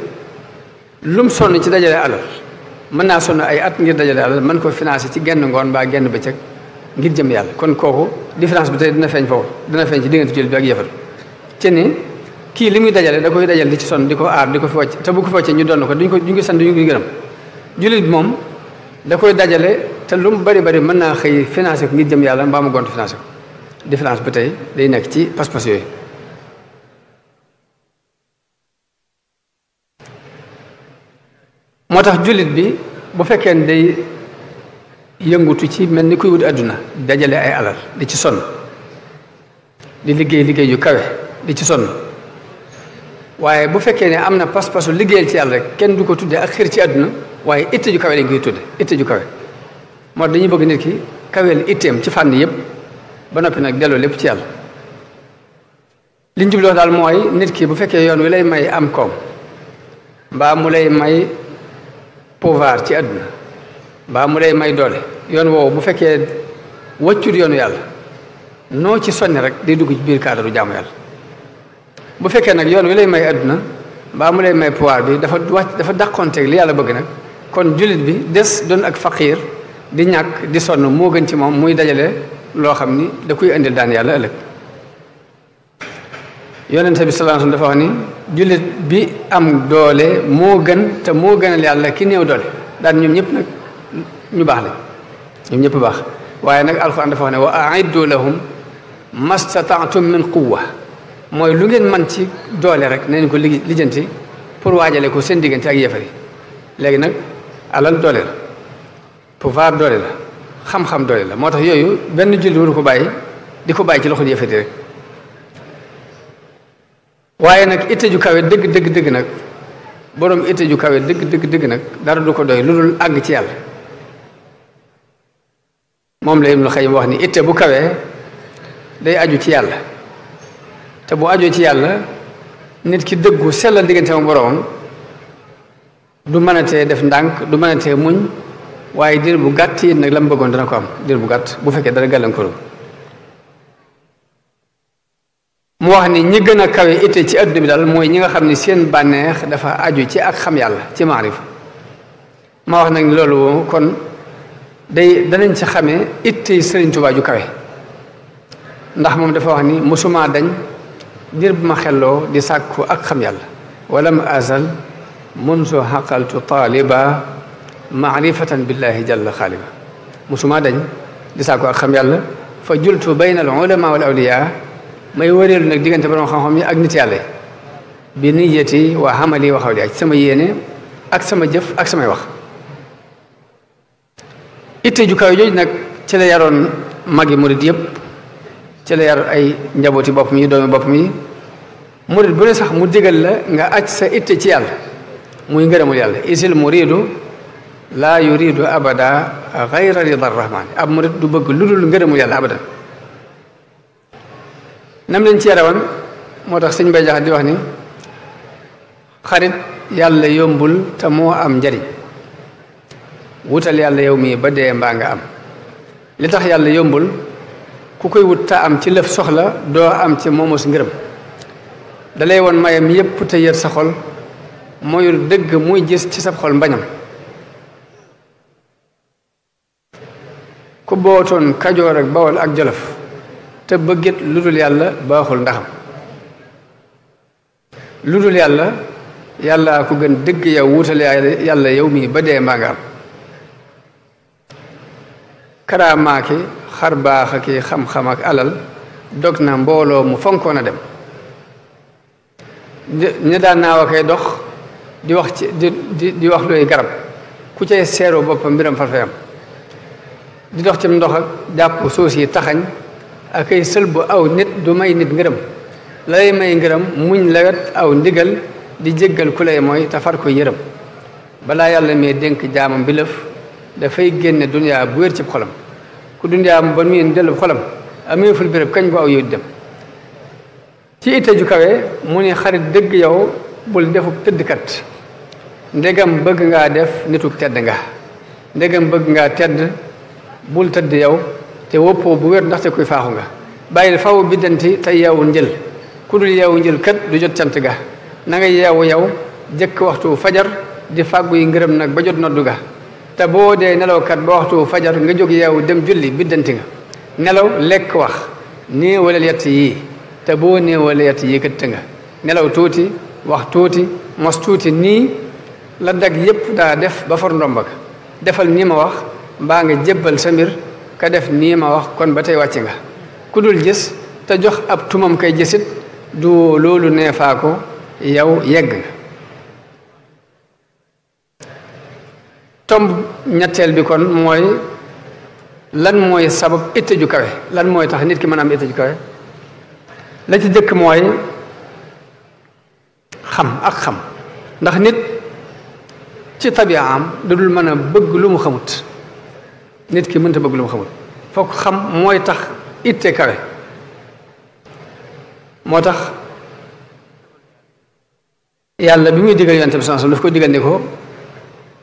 lum sonn ci dajale alal mën naa sonn ay at ngir dajale alal mën ko financé ci genn ngoon mbaa genn bëccëg ngir jëm yàlla kon kooku différence bi tey dina feeñ foofu dina feeñ ci diggante jullit bi ak yéefar ci ni kii li muy dajale da koy dajale di ci sonn di ko aar di ko fi wàcc te bu ko fi wàccee ñu donn ko duñ ko sant duñ ko gërëm jullit bi moom da koy dajale te lu mu bari bari mën naa xëy financé ko ngir jëm yàlla mbaa mu gont financé ko différence bi tey day nekk ci pas-pas yooyu moo tax jullit bi bu fekkee ne day yëngutu ci mel ni kuy wut àdduna dajale ay alal di ci sonn di liggéey yu kawe di ci sonn waaye bu fekkee ne am na pas-pasu liggéeyal ci yàlla rek kenn du ko tuddee ak xir ci àdduna waaye itte ju kawe lañ koy tudde itte ju kawe moo tax dañuy bëgg nit ki kaweel itteem ci fànn yëpp ba noppi nag delloo lépp ci yàlla liñ jubloo daal mooy nit ki bu fekkee yoon wi lay may am koom mbaa mu lay may pouvoir ci àdduna mbaa mu lay may doole yoon woowu bu fekkee wàccut yoonu yàlla noo ci sonni rek day dugg ci biir cadre du jaamu yàlla bu fekkee nag yoon wi lay may àdduna mbaa mu lay may pouvoir bi dafa dàqonteeg li yàlla bëgg nag kon jullit bi des doon ak faqiir di ñàkk di sonn moo gën ci moom muy dajale loo xam ni da koy indil daan yàlla ëllëg yonente bi sallallahu alayhi wasallam dafa wax ni jullit bi am doole moo gën te moo gënal yàlla ki néew doole daan ñoom ñëpp nag ñu baax lañ ñoom ñëpp baax waaye nag alxuraan dafa wax ne wa a'iddu lahum mastata'tum min quwwa mooy lu ngeen man ci doole rek nañ ko lijjanti pour waajale ko seen diggante ak yéefar yi léegi nag alal doole la pouvoir doole la xam-xam doole la moo tax yooyu benn jullit waru ko bàyyi di ko bàyyi ci loxo yéefar yi rek waaye nag itte ju kawe dëgg nag boroom itte ju kawe dëgg nag dara du ko doy lu dul àgg ci yàlla moom la Ibnul Qayyim wax ni itte bu kawee day aju ci yàlla te bu ajoo ci yàlla nit ki dëggu sellal diggante ak boroomam du mënatee def ndànk du mënatee muñ waaye diir bu gàtt it nag la mu bëggoon dana ko am diir bu gàtt bu fekkee dara gàllankoor mu wax ni ñi gën a kawe itte ci adduna bi daal mooy ñi nga xam ni seen bànneex dafa aju ci ak xam yàlla ci maarif ma wax nag loolu kon danañ ci xamee itte Sëriñ Tuubaa ju kawe ndax moom dafa wax ni musuma dañ dir bu ma xelloo di sàkku ak xam yàlla walam azal munsu xaqaltu taaliba maarifatan billahi jalla xaaliba musuma dañ di sàkku ak xam yàlla fa jultu bayna al ulama wal awliya may wëreelu nag diggante borom xam-xam yi ak nit yàlla bi niyati wa amali wa xawli ci sama yéene ak sama jëf ak samay wax itte ju kaw jooju nag ci la yaroon magi murid yëpp ci la yar ay njabooti boppam yi doomi boppam yi murid bu ne sax mu digal la nga aj sa itte ci yàlla muy ngërëmul yàlla isil muridu laa yuridu abada gayra rida rahmani ab murid du bëgg lu dul ngërëmul yàlla abadan nam leen ci yarawan moo tax sëñ Bay Jaxate di wax ni xarit yàlla yombul te moo am njariñ wutal yàlla yow mii ba dee mbaa nga am li tax yàlla yombul ku koy wut te am ci lëf soxla doo am ci moomos ngërëm dalay woon mayam yépp te yër sa xol mooyul dëgg muy gis ci sa xol mbañam ku bootoon Kajoor ak Bawol ak Jolof te bëggit lu dul yàlla baaxul ndaxam lu dul yàlla yàlla ku gën dëgg yow wutal yàlla yow mii ba dee mbaa nga am karaamaaki xar baax ak xam-xam ak alal dog na mbooloo mu fonkoon a dem ña daan naaw akay dox di wax ci di wax looy garab ku cay seeroo boppam mbiram farfayam di dox ci ndox ak jàpp suus yi taxañ ak ay sëlbu aw nit du may nit ngërëm lay may ngërëm muñ lawet aw ndigal di jéggal ku lay mooy te far ko yërëm balaa yàlla mee dénk jaamam bi lëf dafay génne duniyaa bu wér ci xolam ku duniyaa ba muy dellu xolam ameeful béréb kañ bu aw yow dem ci itte ju kawe mu ni xarit dëgg yow bul defub tëddkat ndegam bëgg ngaa def nituk tedd nga ndegam bëgg ngaa tedd bul tëdd yow te woppoo bu wér ndaxte kuy faaxu nga bàyyil faw biddanti te yeewu njël ku dul yeewu njël kat du jot cant ga na nga yeewu yow jëkk waxtu fajar di fàggu yi ngërëm nag ba jot noddu ga te boo dee nelawkat ba waxtu fajar nga jóg yeewu dem julli biddanti nga nelaw lekk wax néewalal yett yii te boo néewale yett yii këtt nga nelaw tuuti wax tuuti mos tuuti nii la dag yépp daa def ba for ndomba ga defal nii ma wax mbaa nga jébbal sa mbir ka def nii ma wax kon ba tey wàcc nga ku dul gis te jox ab tumam kay gisit du loolu neefaa ko yow yegg nga tomb ñetteel bi kon mooy lan mooy sabab itte ju kawe lan mooy tax nit ki mën a am itte ju kawe la ci jëkk mooy xam ak xam ndax nit ci tabiaam da dul mën a bëgg lu mu xamut nit ki mënta bëgg lu mu xamut fokk xam mooy tax itte kawe moo tax yàlla bi muy digal yonent bi sallallahu alayhi wasallam daf ko digal ni ko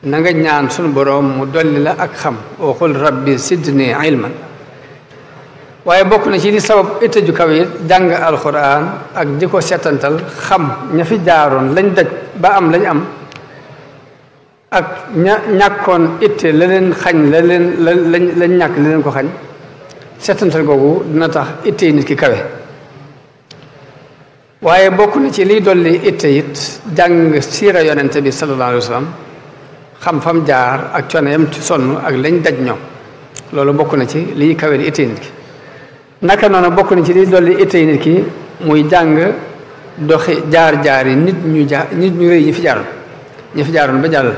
na nga ñaan sunu boroom mu dolli la ak xam wa qul rabbi sidni ilman waaye bokk na ci li sabab itte ju kawe jàng alquran ak di ko setantal xam ña fi jaaroon lañ daj ba am lañ am ak ñàkkoon itte la leen xañ lañ ñàkk la leen ko xañ setantal googu dina tax itte yi nit ki kawe waaye bokk na ci liy dolli itte it jàng siira yonente bi sallallahu alayhi wa sallam xam fam jaar ak coono yam ci sonn ak lañ daj ñoom loolu bokk na ci liy kawe di itte yi nit ki naka noonu bokk na ci liy dolli itte yi nit ki muy jàng doxi jaar-jaar yi nit ñu rëy ñi fi jaaroon ba jàll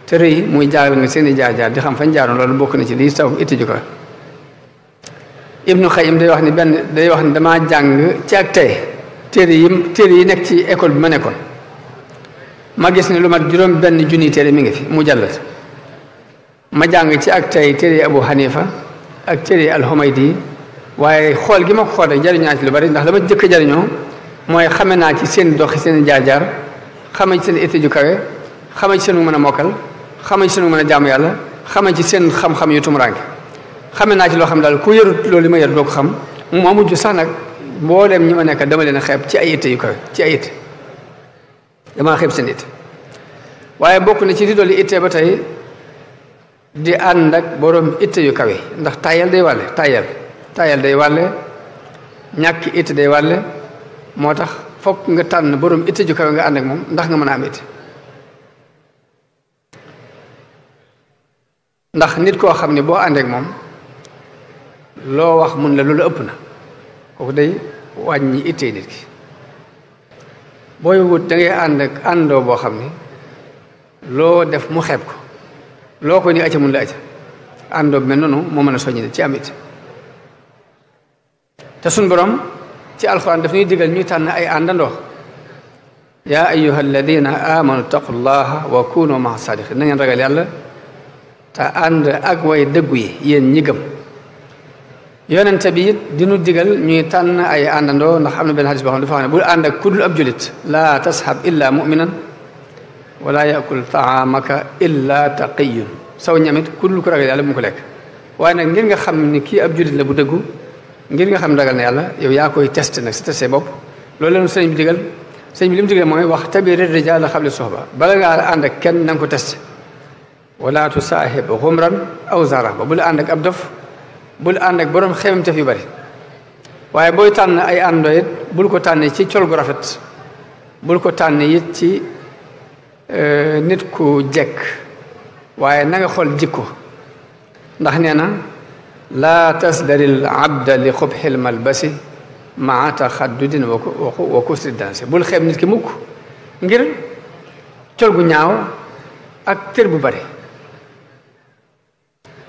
te rëy muy jaar nga seen i jaar-jaar di xam fañ jaaroon loolu bokk na ci liy sabab itte ju ko Ibnu Xayyim day wax ni damaa jàng ci ak tey téere yi nekk ci école bi ma nekkoon ma gis ne lu mat juróom benn junni téere mi ngi fi mu jàllat ma jàng ci ak tey téere yi Abu Hanifa ak téere yi Al-Humaydi waaye xool gi ma ko xoolee jariñoo ci lu bari ndax la ma jëkk jariñoo mooy xame naa ci seen doxi seen jaar-jaar xame ci seen itte ju kawe xame ci seen mën a mokkal xame ci seen mën a jaamu yàlla xame ci seen xam-xam yu tumuraange xame naa ci loo xam daal ku yarut loolu li ma yar doo ko xam moo mujj sax nag mbooleem ñi ma nekk dama leen a xeeb ci ay itte yu kawe ci ay itte damaa xeeb seen itte waaye bokk na ci li dolli itte ba tey di ànd ak borom itte yu kawe ndax tayal day wàlle ñàkk itte day wàlle moo tax fokk nga tànn borom itte ju kawe nga ànd ak moom ndax nga mën a am itte ndax nit koo xam ne boo ànd ak moom loo wax mun la loolu ëpp na kooku day wàññi ittee nit ki booy wut da ngay ànd ak àndoo boo xam ni loo def mu xeeb ko loo ko ni acca mun la acca àndoo bi mel noonu moo mën a soññi nit ci am itte te suñ borom ci alxuraan daf ñuy digal ñuy tànn ay àndandoo yaa ayyuha alladina amanu taqullaha wa kunu maa sadiqin na ngeen ragal yàlla te ànd ak way dëggu yi yéen ñi gëm yonente bi it dinu digal ñuy tànn ay àndandoo ndax am na benn xadis boo xam ne dafa xam ne bul ànd ak kudul ab julit laa tashab illa muminan wala yakul taamaka illa taqiyun saw ñamit kudul ko ragal yàlla bu mu ko lekk waaye nag ngir nga xam ni kii ab julit la bu dëggu ngir nga xam ragal na yàlla yow yaa koy testé nag si testé bopp loolu leen sëñ bi digal sëñ bi li mu digal mooy wax tabiri rijaal xabli soxba bala ngaa ànd ak kenn na nga ko testé wala tusaahib xumran aw zaraba bul ànd ak ab dof bul ànd ak borom xemamtef yu bari waaye booy tànn ay àndoo it bul ko tànn ci col gu rafet bul ko tànn it ci nit ku jekk waaye na nga xool jikko ndax nee na laa tasdari l abda li xubxil malbasi maa taxaddudin wa kusri danse bul xeeb nit ki mukk ngir col gu ñaaw ak tër bu bari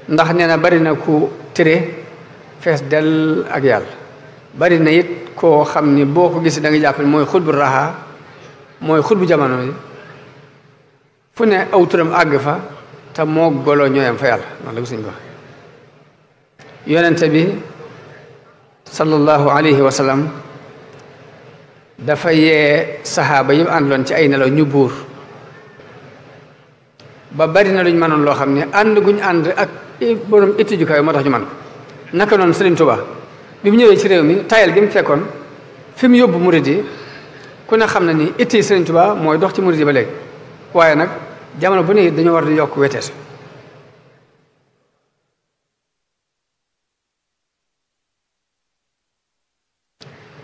ndax nee na bari na ku tëre fees dell ak yàlla bari na it koo xam ni boo ko gis da nga jàpp ne mooy xutbu raxa mooy xutbu jamono yi fu ne aw turam àgg fa te moo golo ñooyam fa yàlla noonu la ko suñ ko wax yonente bi sallallahu alayhi wa sallam dafa yee saxaaba yi àndoon ci ay nelaw ñu buur ba bari na luñ mënoon loo xam ne ànd guñ ànd ak borom itti ju kawe moo tax ñu man ko naka noonu Serigne Touba bi mu ñëwee ci réew mi tayal gi mu fekkoon fi mu yóbbu murid yi ku ne xam na ni itti Serigne Touba mooy dox ci murid yi ba léegi waaye nag jamono bu ne dañoo war di yokk weteesu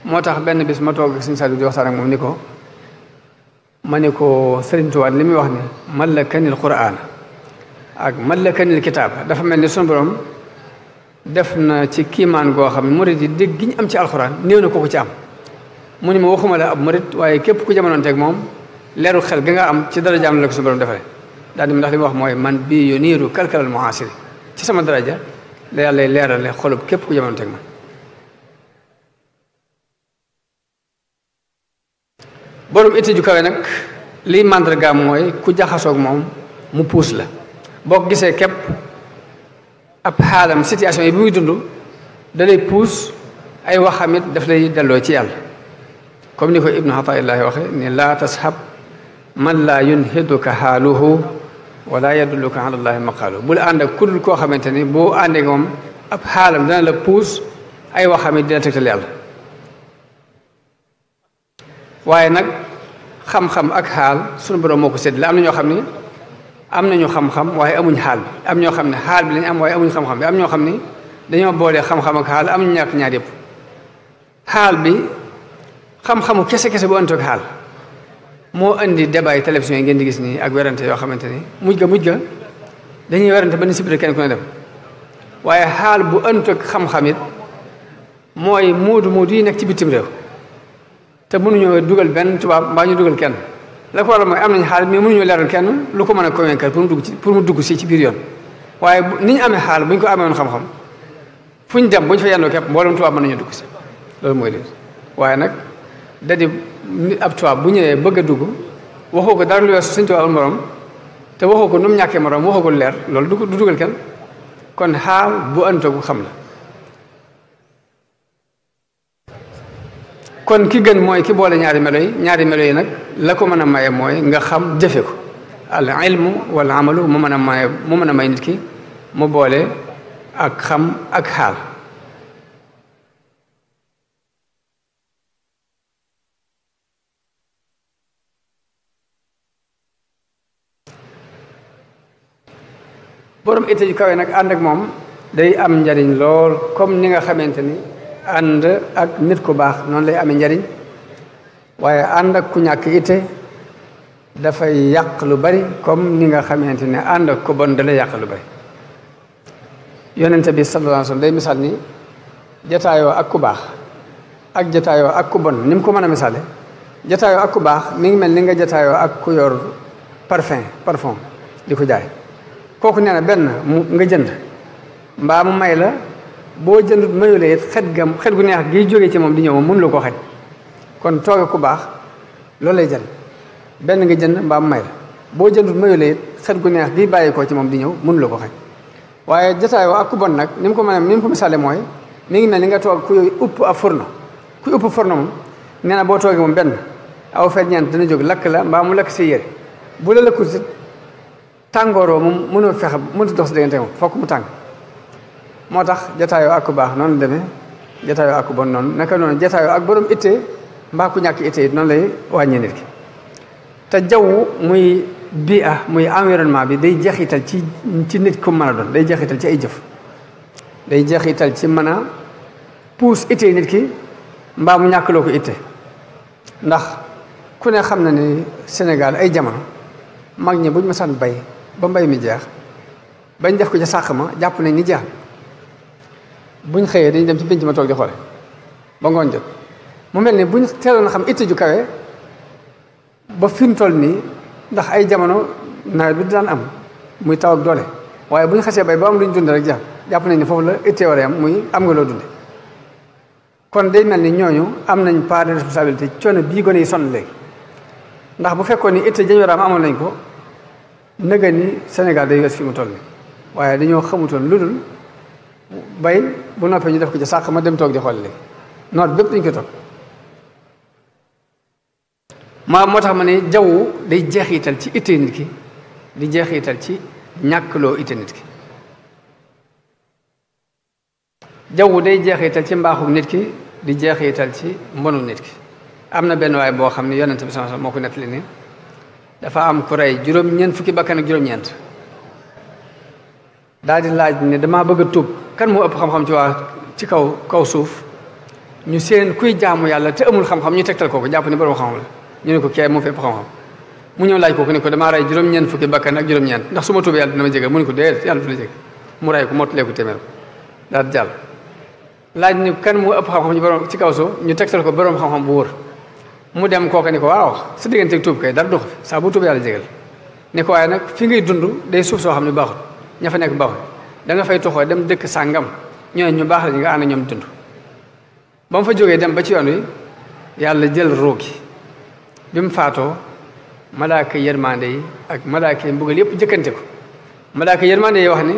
moo tax benn bis ma toog ak Serigne Saliou di waxtaan ak moom ni ko ma ne ko Serigne Touba li muy wax ni mallakanil Qur'aan ak mallakanil kitaab dafa mel ni sunu borom def na ci kiimaan goo xam ne murid yi dégg gi ñu am ci alxuraan néew na ko ci am mu ni ma waxuma la ab murid waaye képp ku jamonoonteeg moom leeru xel gi nga am ci daraja am la ko sunu borom defaree daal di ndax li mu wax mooy man bii yu niiru kalkalal muasiri ci sama daraja la yàlla leerale xolub képp ku jamonoonteeg man borom itti ju kawe nag liy màndargaam mooy ku jaxasoog moom mu puus la boo ko gisee képp ab xaalam situation yi bi muy dund da lay puus ay waxamit daf lay delloo ci yàlla comme ni ko ibnu Ataa'illahi waxe ni laa tashab man laa yunhiduka xaaluhu wala yadulluka ala llahi maqaalu bul ànd ak kudul koo xamante ni boo àndee moom ab xaalam dana la puus ay waxamit dina tegtal yàlla waaye nag xam-xam ak xaal sunu borom moo ko séddale am na ñoo xam ni am nañu xam-xam waaye amuñ xaal bi am ñoo xam ne xaal bi lañu am waaye amuñ xam-xam bi am ñoo xam ni dañoo boolee xam-xam ak xaal amuñu ñàkk ñaar yëpp xaal bi xam-xamu kese-kese bu ëntoog xaal moo indi débat yi télévision yi ngeen di gis nii ak werante yoo xamante ni mujj ga dañuy werante ba ni sibire kenn ku ne dem waaye xaal bu ëntoog xam-xam it mooy moodu yi nekk ci bitim réew te mënuñoo dugal benn tubaab mbaa ñu dugal kenn la ko waral mooy am nañ xaal mais mënuñoo leeral kenn lu ko mën a convaincre pour mu dugg si ci biir yoon waaye ni ñu amee xaal bu ñu ko amee woon xam-xam fu ñu dem bu ñu fa yendoo képp mboolem tubaab mën nañu dugg si loolu mooy léegi waaye nag da di ab tubaab bu ñëwee bëgg a dugg waxoo ko dara lu weesu suñ tubaab morom te waxoo ko nu mu ñàkkee morom waxoo ko lu leer loolu du dugal kenn kon xaal bu ëntagu xam la kon ki gën mooy ki boole ñaari melo yi nag la ko mën a maye mooy nga xam jëfe ko al ilmu wal amalu mu mën a may nit ki mu boole ak xam ak xaal borom itte ju kawe nag ànd ak moom day am njariñ lool comme ni nga xamante ni ànd ak nit ku baax noonu lay amee njariñ waaye ànd ak ku ñàkk itte dafay yàq lu bari comme ni nga xamante ne ànd ak ku bon da lay yàq lu bari. yonente bi sallallahu alayhi wasallam day misaal ni jataayoo ak ku baax ak jataayoo ak ku bon ni mu ko mën a misaale jataayoo ak ku baax mi ngi mel ni nga jataayoo ak ku yor parfum di ko jaay kooku nee na benn nga jënd mbaa mu may la boo jëndut mayulee it xet gu neex gi jógee ci moom di ñëw moom mënu la ko xaj kon tooge ku baax loolu lay jël benn nga jënd mbaa mu may la boo jëndut mayulee it xet gu neex gi bàyyi ko ci moom di ñëw mënu la ko xaj waaye jataayoo ak ku bon nag ni mu ko misaale mooy mi ngi mel ni nga toog ku upp ab fourneau kuy upp fourneau moom nee na boo toogee moom benn aw ferñeent dana jóg lakk la mbaa mu lakk si yére bu la lëkkul si tàngooroo moom mënut dox si diggante moom fokk mu tàng moo tax jataayoo ak ku baax noonu la demee jataayoo ak ku bon noonu naka noonu jataayoo ak borom ittee mbaa ku ñàkk ittee it noonu lay wàññee nit ki te jaww muy muy environnement bi day jeexital ci nit ku mën a doon day jeexital ci ay jëf day jeexital ci mën a puus ittee nit ki mbaa mu ñàkkloo ko itte ndax ku ne xam na ni Sénégal ay jamono mag ñi buñ masaan bay ba mbay mi jeex bañ def ko ca sàq ma jàpp nañ ni jeex buñ xëyee dañu dem ci pénc ma toog di xoole ba ngoon jot mu mel ni buñ teeloon a xam itte ju kawe ba fi mu toll nii ndax ay jamono nawet bi daan am muy taw ak doole waaye bu ñu xasee bay ba am lu ñu dund rek jàpp nañ ne foofu la itte war a am muy am nga loo dunde kon day mel ni ñooñu am nañ part de responsabilité coono bii gone yi sonn léegi ndax bu fekkoon ni itte jañ war a am amoon nañ ko nëga ni Sénégal day wees fi mu toll nii waaye dañoo xamutoon lu dul bay bu noppee ñu def ko ci sàq ma dem toog di xool léegi noot bépp dañ ko toog moo tax ma ne jaww day jeexital ci itte nit ki di jeexital ci ñàkkloo itte nit ki jaww day jeexital ci mbaaxu nit ki di jeexital ci mbonu nit ki am na benn waay boo xam ne yonent bi sallallahu alayhi wasallam moo ko nettali ni dafa am ku rey juróom-ñeent fukki bakkan ak juróom-ñeent daal di laaj ne damaa bëgg a tuub kan moo ëpp xam-xam ci kaw suuf ñu seen kuy jaamu yàlla te amul xam-xam ñu tegtal kooku jàpp ni borom xam-xam la ñu ne ko kee moo fi ëpp xam-xam mu ñëw laaj kooku ne ko damaa rey juróom-ñeent fukki bakkan ak juróom-ñeent ndax su ma tuubee yàlla dina ma jégal mu ne ko déedéet yàlla du la jégal mu rey ko mottalee ko téeméer daal di jàll laaj ni kan moo ëpp xam-xam ci kaw suuf ñu tegtal ko borom xam-xam bu wóor mu dem kooka ni ko waaw sa digganteeg tuub kay dara dox fi saa bu tuub yàlla jégal ni ko waaye nag fi ngay dund day suuf soo xam ne baaxul ña fa nekk baaxul da nga fay toxoo dem dëkk sàngam ñooñu ñu baax la ñu nga ànd ñoom dund ba mu fa jógee dem ba ci yoon wi yàlla jël ruugi bi mu faatoo malaaka yërmande yi ak malaaka yi mbugal yëpp jëkkante ko malaaka yërmande yi wax ni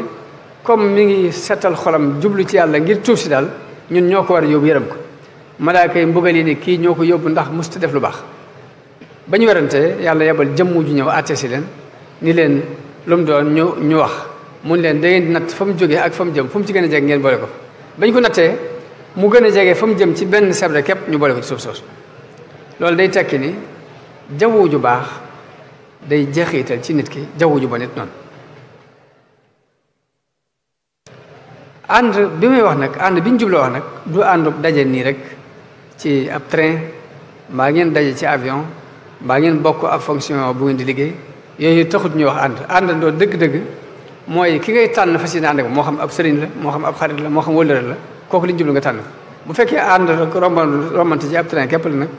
comme mi ngi setal xolam jublu ci yàlla ngir tuub si daal ñun ñoo ko war a yóbbu yërëm ko malaaka yi mbugal yi ni kii ñoo ko yóbbu ndax musta def lu baax ba ñu werante yàlla yebal jëmm ju ñëw àtte si leen ni leen lu mu doon ñu wax mun leen da ngeen di natt fa mu jógee ak fa mu jëm fu mu ci gën a jege ngeen boole ko bañ ko nattee mu gën a jege fa mu jëm ci benn sebre képp ñu boole ko ci suuf soosu loolu day tekki ni jawwu ju baax day jeexital ci nit ki jawwu ju ba nit noonu ànd bi may wax nag ànd bi ñu jubloo wax nag du àndu daje nii rek ci ab train mbaa ngeen daje ci avion mbaa ngeen bokk ab fonction bu ngeen di liggéey yooyu taxut ñuy wax àndandoo dëgg-dëgg mooy ki ngay tànn fas yéene ànd ak moo xam ab sëriñ la moo xam ab xarit la moo xam wëllëre la kooku li ñu jublu nga tànn bu fekkee ànd rek rombante ci ab train képp la nag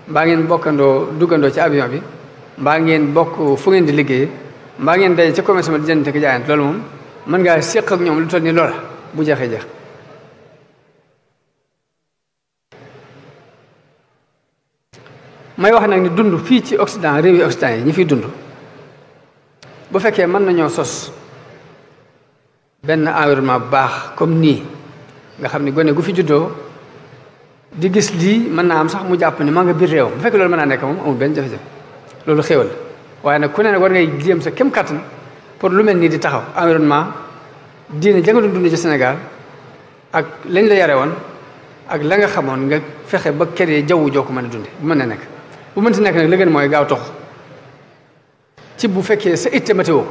mbaa ngeen bokkandoo duggandoo ci avion bi mbaa ngeen bokk fu ngeen di liggéey mbaa ngeen daje ci commerce ma di jënd ak jaayante loolu moom mën ngaa séq ak ñoom lu toll ni loola bu jeexee jeex may wax nag ni dund fii ci Occident réew yi Occident yi ñi fiy dund bu fekkee mën nañoo sos benn environnement bu baax comme nii nga xam ne gone gu fi juddoo di gis lii mën naa am sax mu jàpp ni maa nga biir réew bu fekkee loolu mën naa nekk moom amul benn jafe-jafe loolu xéwal waaye nag ku ne nag war ngay jéem sa kem kàttan pour lu mel nii di taxaw environnement diine ja nga doon dund ci Sénégal ak lañ la yare woon ak la nga xamoon nga fexe ba créer jaww joo ko mën a dunde bu mën na nekk bu mënti nekk nag la gën mooy gaaw tox ci bu fekkee sa itte météo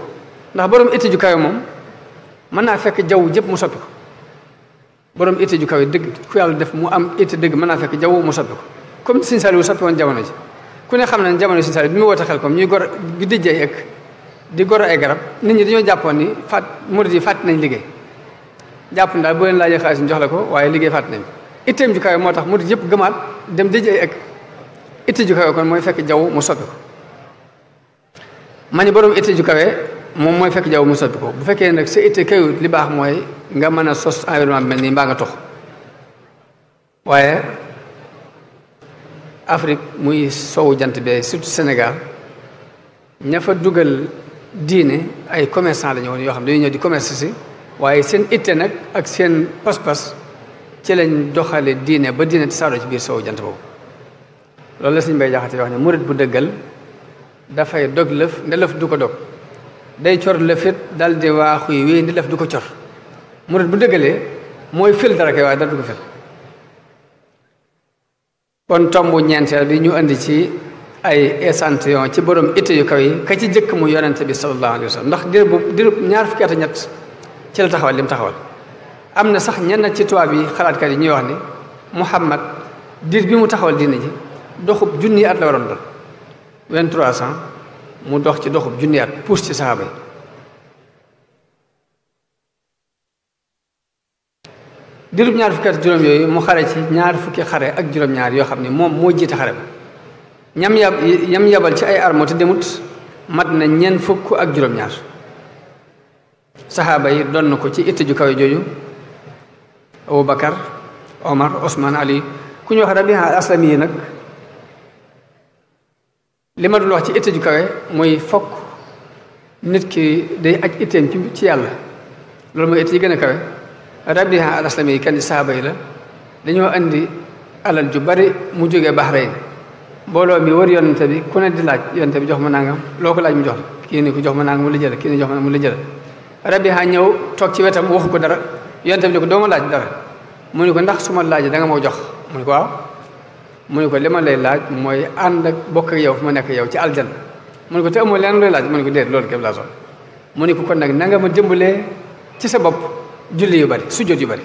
ndax borom itte ju kawe moom mën naa fekk jaww jëpp mu soppi ko borom itte ju kawe dëgg ku yàlla def mu am itte dëgg mën naa fekk jaww mu soppi ko comme Sëñ Saaliw soppi woon jamono ji ku ne xam ne jamono Sëñ Saaliw bi mu woote xel comme ñuy gor di dijj ay ëkk di gor ay garab nit ñi dañoo jàppoon ni murid yi fàtt nañ liggéey jàpp daal boo leen laajee xaalis ñu jox la ko waaye liggéey fàtt nañ itteem ju kawe moo tax murid yëpp gëmaat dem dijj ay ëkk itte ju kawe kon mooy fekk jaww mu soppi ko ma ne borom itte ju kawe moom mooy fekk jaww mu soppi ko bu fekkee nag sa itte kayut li baax mooy nga mën a sos environnement bi mel nii mbaa nga tox waaye Afrique muy sowu jant bi surtout Sénégal ña fa dugal diine ay commerçant la ñu woon yoo xam ne dañuy ñëw di commerce si waaye seen itte nag ak seen pas-pas ci lañ doxale diine ba diine tasaaroo ci biir sowu jant boobu loolu la Sëñ Bay Jaxate wax ne murit bu dëggal dafay dog lëf nde lëf du ko dog day cor lëfit dal di waaxuy wéy ndi lëf du ko cor murit bu dëggalee mooy fël dara kay waaye dara du ko fël kon tombu ñeenteel bi ñu indi ci ay échantillon ci borom itte yu kaw yi ka ci jëkk mu yonente bi sallallahu alayhi wa sallam ndax diirub ñaar fukki at ak ñett ci la taxawal li mu taxawal am na sax ñenn ci tubaab yi xalaatkat yi ñuy wax ni Muhammad diir bi mu taxawal diine ji doxub junni at la waroon doon 2300 mu dox ci doxub junni at puus ci saxaaba yi diirub ñaar fukki at juróom yooyu mu xare ci ñaar fukki xare ak juróom-ñaar yoo xam ne moom moo jiite xare ba ñam yabal ci ay armo te demut mat na ñeent fukk ak juróom-ñaar saxaaba yi doon na ko ci itte ju kawe jooju Abu Bakar Omar Osman Ali ku ñu wax Rabi'a al-Aslami yi nag li ma dul wax ci itte ju kawe mooy fokk nit ki day aj itteem ci yàlla loolu mooy itte yi gën a kawe Rabi'a al-Aslami yi kenn saxaaba yi la dañoo andi alal ju bari mu jógee Bahrain mbooloo mi wër yonente bi ku ne di laaj yonente bi jox ma nangam loo ko laaj mu jox la kii ni ko jox ma nangam mu la jël kii ni jox ma mu la jël Rabi'a ñëw toog ci wetam waxu ko dara yonente bi ne ko doo ma laaj dara mu ne ko ndax su ma laajee da nga moo jox mu ne ko waaw mu ne ko li ma lay laaj mooy ànd ak bokk ak yow fu ma nekk yow ci aljan mu ne ko te amoo leen looy laaj mu ne ko déet loolu képp laa soxla mu ne ko kon nag na nga ma jëmbalee ci sa bopp julli yu bari sujjóot yu bari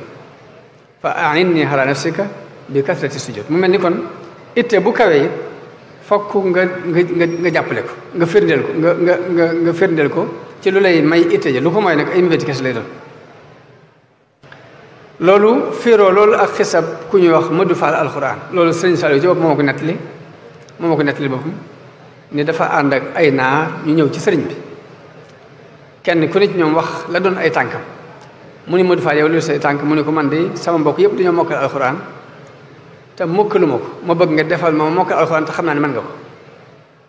fa a'inni ala nafsika bi kasrati sujjóot mu mel ni kon itte bu kawee it fokk nga jàppale ko nga firndeel ko nga firndeel ko ci lu lay may itte ja lu ko mooy nag ay mébéti kese lay doon loolu fiiroo loolu ak xisab ku ñuy wax Modou Fall alxuraan loolu sëñ Saliou ci bopp moo ma ko nettali boppam ni dafa ànd ak ay naar ñu ñëw ci sëriñ bi kenn ku ne ci ñoom wax la doon ay tànkam mu ni Modou Fall yow lu say tànk mu ne ko man de sama mbokk yëpp dañoo mokkal alxuraan te mokkalu ma ko ma bëgg nga defal ma mokkal alxuraan te xam naa ne mën nga ko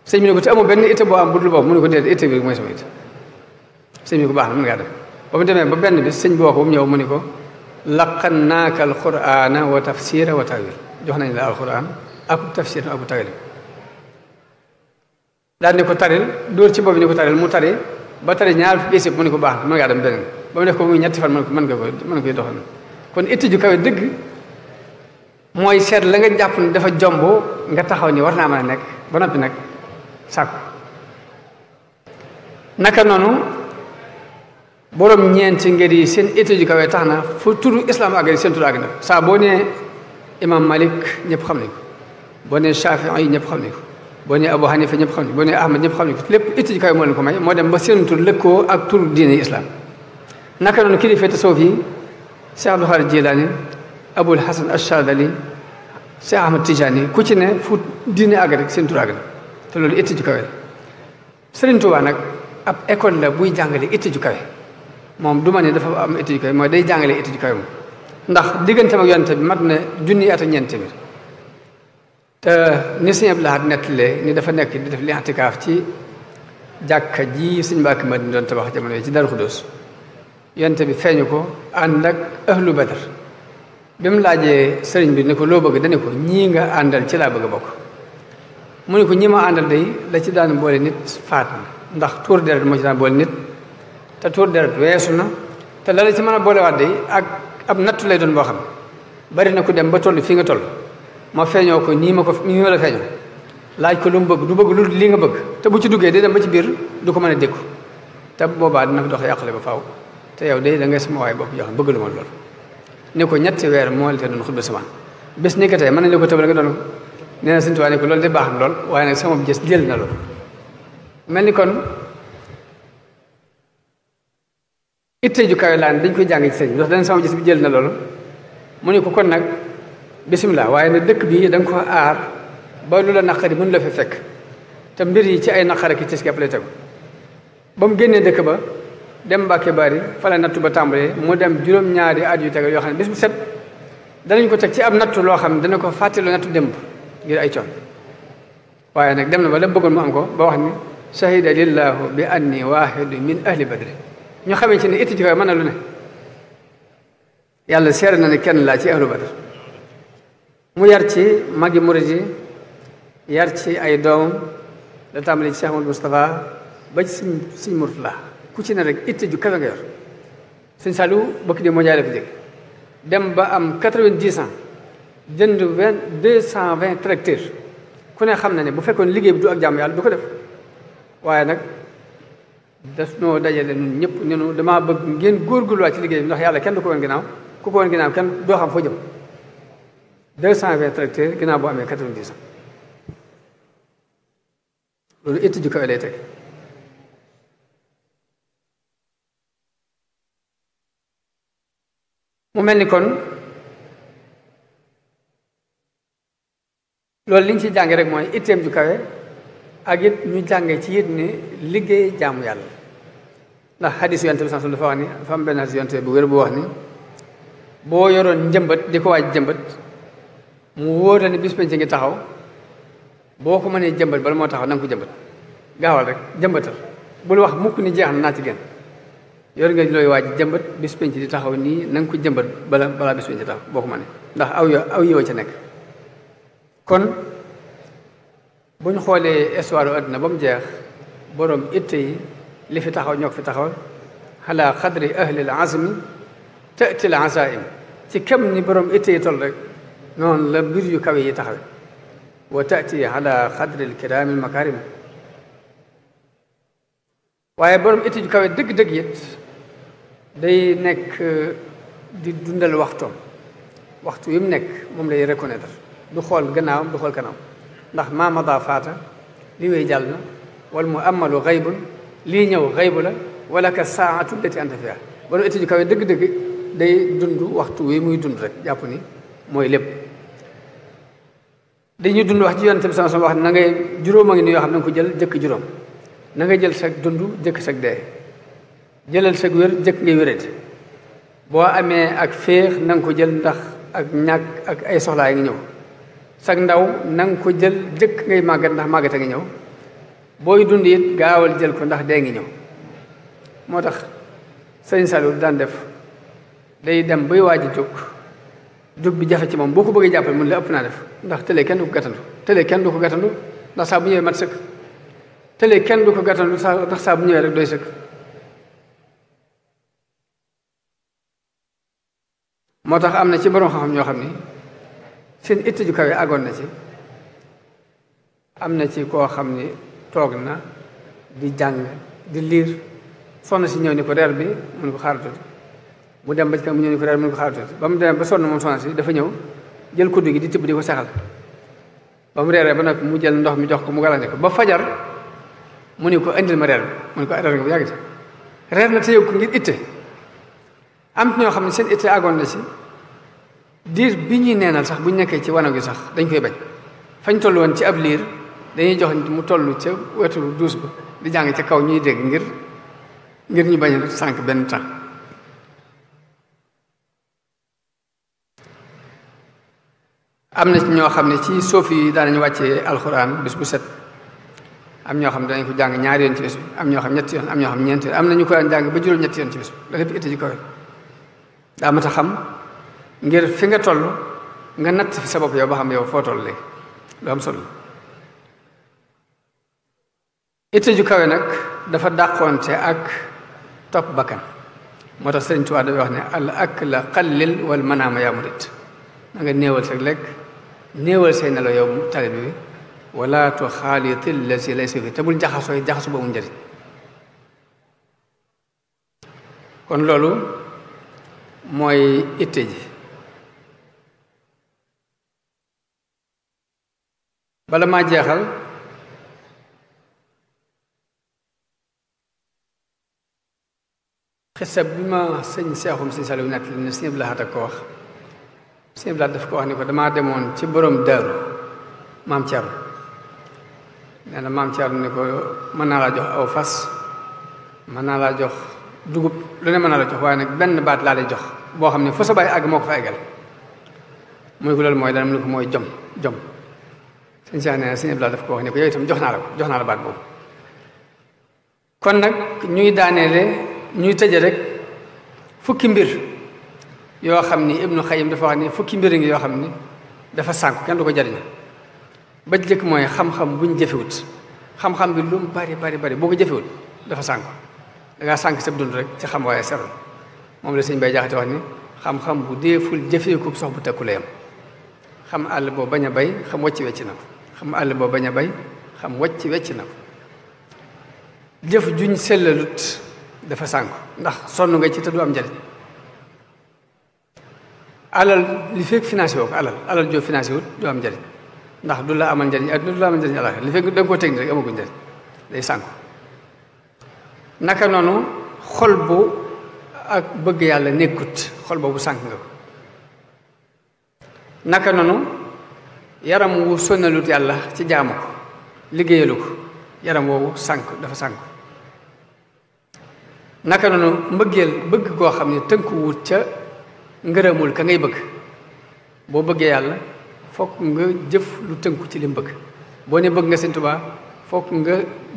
sëñ bi ne ko te amoo benn itte boo am bu dul boobu mu ne ko déedéet itte bi mooy sama itte sëñ bi ko baax na mën ngaa def ba mu demee ba benn bi sëñ bi woo ko ba mu ñëw mu ne ko laqannaaka alqur'ana wa tafsira wa tawil jox nañ la alquran ak tafsir ak tawil daal ni ko taril dóor ci boobu ni ko taril mu tari ba tari ñaar fukki isib mu ne ko baax na mën ngaa dem beneen ba mu def ko muy ñetti fan mën nga koy doxal kon itte ju kawe dëgg mooy seet la nga jàpp ne dafa jomb nga taxaw ni war naa mën a nekk ba noppi nag sàkku naka noonu borom ñeenti ngir yi seen itte ju kawe tax na fu turu islam àgg seen turu àgg na saa boo nee imam Malik ñëpp xam nañ ko boo nee Shafii yi ñëpp xam nañ ko boo nee Abu Hanifa ñëpp xam nañ ko boo nee Ahmad ñëpp xam nañ ko lépp itte ju kawe moo leen ko may moo dem ba seen tur lëkkoo ak turu diine islam naka noonu kilifa tasawuf yi Cheikh Abdul Xaadir Jilaani Abul Hasan Achadali Cheikh Ahmad Tijani ku ci ne fu diine àgg rek seen tur àgg na te loolu itte ju kawe la Sëriñ Tuubaa nag ab école la buy jàngale itte ju kawe moom du ma ne dafa am itte ju kawe mooy day jàngale itte ju kawe moom ndax diggante ak yonent bi mat na junni at ak ñeent téeméer te ni Sëñ Abdul Ahad nettalee ni dafa nekk di def li i'tikaaf ci jàkka ji Sëñ Mbàkke Madina doon tabax jamono yi ci Daaru Xudoos yonent bi feeñu ko ànd ak ahlu Badar bi mu laajee sëriñ bi ne ko loo bëgg dane ko ñii nga àndal ci laa bëgg a bokk mu ne ko ñi ma àndal day la ci daan boole nit faat na ndax tuur deret moo ci daan boole nit te tuur deret weesu na te la ci mën a boolewaat day ak ab nattu lay doon boo xam bari na ku dem ba toll fii nga toll ma feeñoo ko nii ma la feeñoo laaj ko lu mu bëgg du bëgg lu lii nga bëgg te bu ci duggee day dem ba ci biir du ko mën a dékku te boobaa dina ko dox yàqule ba faaw te yow day da ngay sama waay bopp yoo xam bëgg lu ma lool ne ko ñetti weer moo la te doon xutba samaan bés ni ko tey mën nañ la ko tëbal nga doon ko nee na Sëñ Tuubaa ne ko loolu de baax na lool waaye nag sama gis jël na loolu mel ni kon itte ju kawe laa ne dañ koy jàng ci sëñ bi ndax dana sama gis bi jël na loolu mu ne ko kon nag bisimilah waaye nag dëkk bii da nga ko aar ba lu la naqari mën la fi fekk te mbir yi ci ay naqar ak tis képp lay tegu ba mu génnee dëkk ba dem Mbàkke Bari fa la nattu ba tàmbalee mu dem juróom-ñaari at yu tegal yoo xam ne bis bu set danañ ko teg ci ab nattu loo xam ne dana ko fàttaloo nattu démb ngir ay coon waaye nag dem na ba la bëggoon mu am ko ba wax ni shahida lillahu bi anni waahidu min ahli badri ñu xamee ci ne itti ci kaw mën na lu ne yàlla seere na ne kenn laa ci ahlu badr mu yar ci magi murid yi yar ci ay doomam da tàmbali ci Cheikh Amadou Moustapha ba ci Sëñ Murtala ku ci ne rek itte ju kawe nga yor Sëñ Saliou bëkk di moo jaay la fi jóge dem ba am 90 ans jënd 220 tracteurs ku ne xam na ne bu fekkoon liggéey bi du ak jàmm yàlla du ko def waaye nag daf noo dajale ñun ñëpp ñunu damaa bëgg ngeen góorgóorluwaat ci liggéey bi ndax yàlla kenn du ko woon ginnaaw ku ko woon ginnaaw kenn doo xam foo jëm 220 tracteurs ginnaaw boo amee 90 ans loolu itte ju kawe lay teg mu mel ni kon loolu li ñu ci jànge rek mooy itteem ju kawe ak it ñu jànge ci it ne liggéey jaamu yàlla ndax xadis yonte bi sax dafa wax ni dafa am benn xadis yonte bu wér bu wax ni boo yoroon njëmbat di ko waaj jëmbat mu wóor la ni bis penc ngi taxaw boo ko mënee jëmbat bala moo taxaw na nga ko jëmbat gaawal rek jëmbatal bul wax mukk ni jeex na naa ci gën yor nga looy waaj jëmbat bis penc di taxaw nii na nga ko jëmbat balaa bis penc di taxaw boo ko mënee ndax aw yow ca nekk kon bu ñu xoolee histoire àdduna ba mu jeex borom itte yi li fi taxaw ñoo ko fi taxawal ala xadri ahli al azmi tati al azaim ci kem ni borom itte yi toll rek noonu la mbir yu kawe yi taxawe wa tati ala xadri al kirami al makarim waaye borom itte yu kawe dëgg-dëgg it day nekk di dundal waxtoom waxtu yi mu nekk moom lay reconnaître du xool gannaawam du xool kanam ndax maa mada faata li wéy jàll na wala mu amalu xaybun lii ñëw xaybu la wala ka saatu lati anta fiha borom itte ju kawe dëgg-dëgg day dund waxtu wi muy dund rek jàpp ni mooy lépp dañuy dund wax ci yonent bi sama wax na ngay juróom a ngi ni yoo xam ne nga ko jël jëkk juróom na nga jël sag dund jëkk sag dee jëlal sag wér jëkk ngay wérati boo amee ak féex na nga ko jël ndax ak ñàkk ak ay soxlaa ngi ñëw sag ndaw na nga ko jël jëkk ngay màggat ndax màggat a ngi ñëw booy dund it gaawal jël ko ndax dee ngi ñëw moo tax sëñ Saliou daan def day dem bay waaj a jóg bi jafe ci moom boo ko bëggee jàppale mun la ëpp naa def ndax tëlee kenn du ko gàttandu tëlee kenn du ko gàttandu ndax saa bu ñëwee mat sëkk tëlee kenn du ko gàttandu ndax saa bu ñëwee rek doy sëkk moo tax am na ci borom xam-xam ñoo xam ni seen itte ju kawe àggoon na ci am na ci koo xam ni toog na di jàng di liir soxna si ñëw ni ko reer bi mu ne ko xaaral tuuti mu dem ba ci kanam mu ñëw ni ko reer bi mu ne ko xaaral tuuti ba mu demee ba sonn moom soxna si dafa ñëw jël kuddu gi di tibb di ko saxal ba mu reeree ba nag mu jël ndox mi jox ko mu galane ko ba fajar mu ne ko indil ma reer bi mu ne ko reer nga bu yàgg reer na te yow ko ngir itte am ñoo xam ne seen itte àggoon na ci diir bi ñuy neenal sax bu ñu nekkee ci wanag gi sax dañ koy bañ fañ toll woon ci ab liir dañuy jox mu toll ca wetu duus ba di jàng ca kaw ñuy dégg ngir ñu bañ a sànq benn temps am na ci ñoo xam ne ci suuf yi daanañu wàccee alxuraan bis bu set am ñoo xam ne danañ ko jàng ñaari yoon ci bis bi am ñoo xam ñetti yoon am ñoo xam ñeenti yoon am na ñu ko daan jàng ba juróom ñetti yoon ci bis bi da lépp itte ji kawe daa mat a xam ngir fi nga toll nga natt fi sa bopp yow ba xam yow foo toll léegi lu am solo itte ju kawe nag dafa dàqoonte ak topp bakkan moo tax Sëriñ Tuubaa dafay wax ne al akla qallil wal manaama yaa murid na nga néewal sa lekk néewal say nelaw yow talib bi wala tuxaaliti llati laysa fi te bul jaxasu ba mu njëriñ kon loolu mooy itte ji bala maa jeexal xisa bi ma sëñ Seexum sëñ Saliou nekk li ne sëñ Abdou Lahad ko wax sëñ Abdou Lahad daf ko wax ni ko damaa demoon ci borom daaru maam Thierno nee na maam Thierno ni ko mën naa laa jox aw fas mën naa laa jox dugub lu ne mën naa la jox waaye nag benn baat laa lay jox boo xam ne fu sa bàyyi àgg moo ko fa eggal muy ko loolu mooy dana mu ne ko mooy jom sëñ Cheikh nee na sëñ Abdou Lahad daf ko wax ni ko yow itam jox naa la baat boobu kon nag ñuy daaneele ñuy tëje rek fukki mbir yoo xam ni Ibnu Xayyim dafa wax ni fukki mbir ngi yoo xam ni dafa sànku kenn du ko jariñ ba ci jëkk mooy xam-xam buñ jëfewut xam-xam bi lu mu bari boo ko jëfewut dafa sànku dangaa sànk sa dund rek ci xam waaye serul moom la sëñ Bay Jaxate wax ni xam-xam bu deeful jëfeeku sox bu tekku la yam xam àll boo bañ a bay xam wàcc wecc na ko xam àll boo bañ a bay xam wàcc wecc na ko jëf juñ sellalut dafa sànku ndax sonn nga ci te du am njariñ alal li fekk financé woo ko alal joo financé wut du am njariñ ndax du la amal njariñ adduna du la amal njariñ àllaxira li fekk da nga koo teg ni rek amagul njariñ day sànku naka noonu xol bu ak bëgg yàlla nekkut xol boobu sànk nga ko naka noonu yaram wu sonnalut yàlla ci jaamu ko liggéeyalu ko yaram woowu sànk dafa sànk naka noonu mbëggeel bëgg koo xam ne tënku wut ca ngërëmul ka ngay bëgg boo bëggee yàlla fokk nga jëf lu tënku ci li mu bëgg boo ne bëgg nga Sëñ Tuubaa fokk nga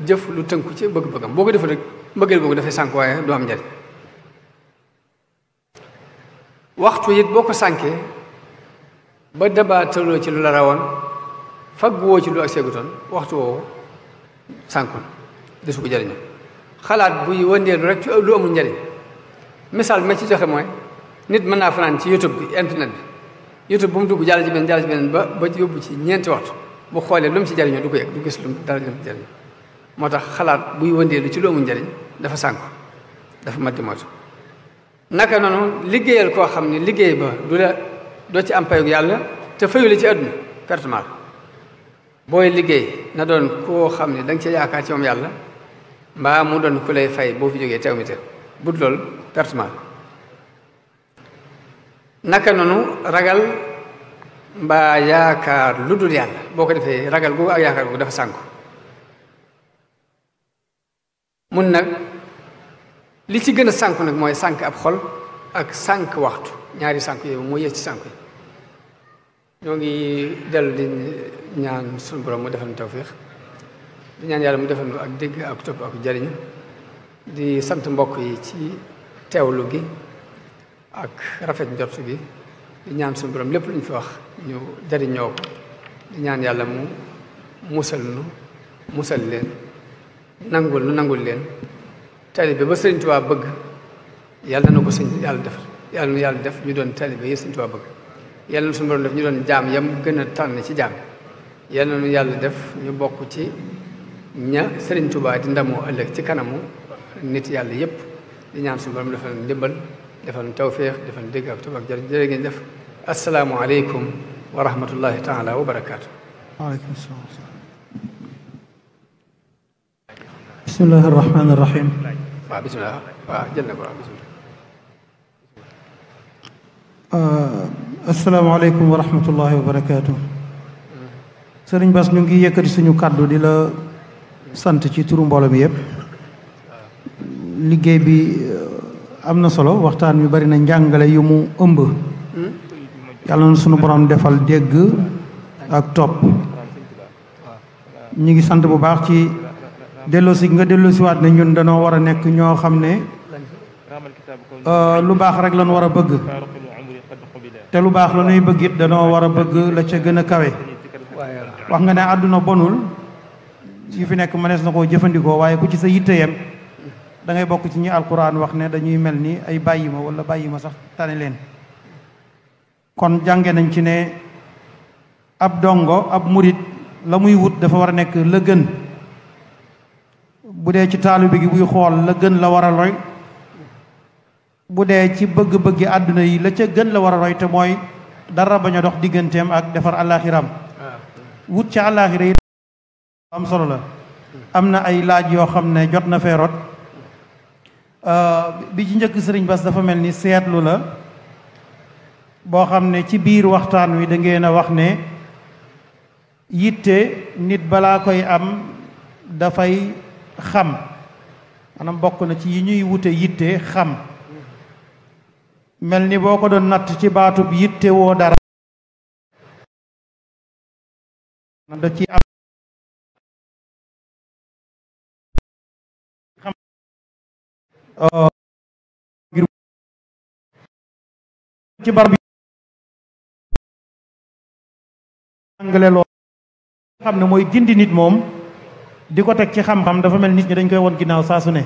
jëf lu tënku ci bëgg-bëggam boo ko defee rek mbëggeel googu dafay sànk waaye du am njariñ waxtu it boo ko sànkee ba dabaataloo ci lu la rawoon fagg woo ci lu ak seegutoon waxtu woowu sànkul desu ko jariñu xalaat buy wëndeelu rek ci lu amul njariñ misaal bi ma ci joxe mooy nit mën naa fanaan ci youtube bi internet bi youtube bu mu dugg jàll ci beneen ba yóbbu ci ñeenti waxtu bu xoolee lu mu ci jariñoo du ko yëg du gis lu mu dara lu mu ci jariñoo moo tax xalaat buy wëndeelu ci lu amul njariñ dafa sànku dafa mat di moytu naka noonu liggéeyal koo xam ne liggéey ba doo ci am payug yàlla te fayu la ci àdduna pertement booy liggéey na doon koo xam ne da nga ci yaakaar ci moom yàlla mbaa mu doon ku lay fay boo fi jógee teew mi teew bud loolu pertement naka noonu ragal mbaa yaakaar lu dul yàlla boo ko defee ragal googu ak yaakaar googu dafa sànku mun nag li ci gën a sànku nag mooy sànk ab xol ak sànk waxtu ñaari sànk yooyu moo yées ci sànk yi ñoo ngi dellu di ñaan suñu borom mu defal ñu tawfiix di ñaan yàlla mu defal ñu ak dégg ak topp ak jariñ di sant mbokk yi ci teewlu gi ak rafet njort gi di ñaan suñu borom lépp lu ñu fi wax ñu jariñoo ko di ñaan yàlla mu musal leen nangul leen taalibe ba Sëriñ Tuubaa bëgg yàlla na ko yàlla def ñu doon taalibe yi Sëriñ Tuubaa bëgg yàlla na suñu borom def ñu doon jaam yam gën a tànn ci jaam yàlla na yàlla def ñu bokk ci ña Sëriñ Tuubaa di ndamoo ëllëg ci kanamu nit yàlla yépp di ñaan suñu borom defal ndimbal defal tawféex defal dégg ak topp ak jërë jërë ngeen def asalaamu aleykum wa rahmatullahi taala wa barakaatu. waaleykum salaam. bismillahi rahmaani rahim. waaw bisimilah waaw jël na ko waaw bisimilah. asalaamaaleykum wa rahmatullahi wa barakaatu. sëriñ Bass ñu ngi yëkkati suñu kàddu di la sant ci turu mbooloo mi yëpp. liggéey bi am na solo waxtaan wi bari na njàngale yu mu ëmb. yàlla na suñu borom defal dégg ak topp. ñu ngi sant bu baax ci delloosi nga delloosiwaat ne ñun dañoo war a nekk ñoo xam ne lu baax rek lañu war a bëgg. te lu baax la ñuy bëgg it dañoo war a bëgg la ca gën a kawe. wax nga ne àdduna bonul yi fi nekk mënees na koo jëfandikoo waaye ku ci sa yitte yem da ngay bokk ci ñi alquran wax ne dañuy mel ni ay bàyyi ma wala bàyyi ma sax tane leen. kon jànge nañ ci ne ab dongo ab murit la muy wut dafa war a nekk la gën. bu dee ci taalibe gi buy xool la gën la war a roy. bu dee ci bëgg-bëggi àdduna yi la ca gën la war a roy te mooy dara bañ a dox digganteem ak defar àllaaxiram wut ci àllaaxira yi am solo la. am na ay laaj yoo xam ne jot na fee rot bi ci njëkk sëriñ Bass dafa mel ni seetlu la boo xam ne ci biir waxtaan wi da ngeen a wax ne yitte nit balaa koy am dafay xam maanaam bokk na ci yi ñuy wute yitte xam mel ni boo ko doon natt ci baatub yitte woo dara da ci am ngir ci bar bi jàngale loo xam ne mooy gindi nit moom di ko teg ci xam-xam dafa mel nit ñi dañ koy won ginnaaw saa su ne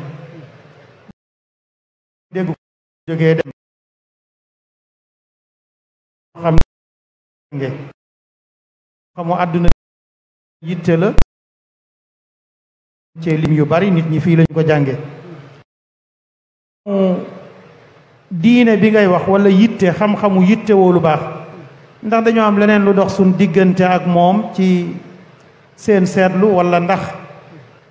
dégg jógee dem xam nge xamu àdduna yitte la ci lim yu bari nit ñi fii lañ ko jànge diine bi ngay wax wala yitte xam-xamu yitte woo lu baax ndax dañoo am leneen lu dox suñ diggante ak moom ci seen seetlu wala ndax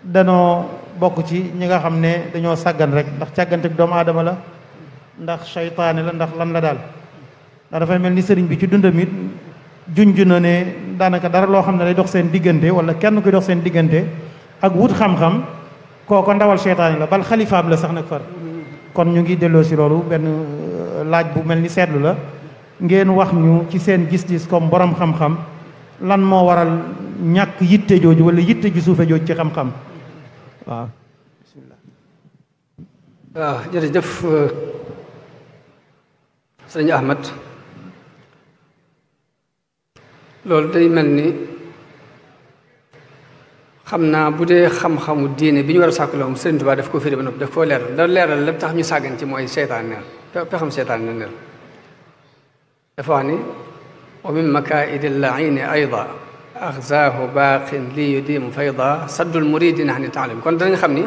danoo bokk ci ñi nga xam ne dañoo sàggan rek ndax càggante doomu aadama la ndax seytaane la ndax lan la daal ndax dafay mel ni sëriñ bi ci dundam it junj na ne daanaka dara loo xam ne day dox seen diggante wala kenn kuy dox seen diggante ak wut xam-xam kooko ndawal seytaane la bal xalifaam la sax nag far kon ñu ngi delloo si loolu benn laaj bu mel ni seetlu la ngeen wax ñu ci seen gis-gis comme borom xam-xam lan moo waral ñàkk yitte jooju wala yitte ju suufe jooju ci xam-xam waaw bismillah waaw jërëjëf sëñ Ahmad loolu day mel ni xam naa bu dee xam-xamu diine bi ñu war a sàkku la moom Sëriñ Tuubaa daf ko firi ba noppi daf koo leeral da leeral lépp tax ñu sàggan ci mooy seytaan neel pexam seytaan ne neel dafa wax ni wa min makaidi llaini ayda axzaahu baaqin li yudimu fayda saddul muridina ani taalim kon danañ xam ni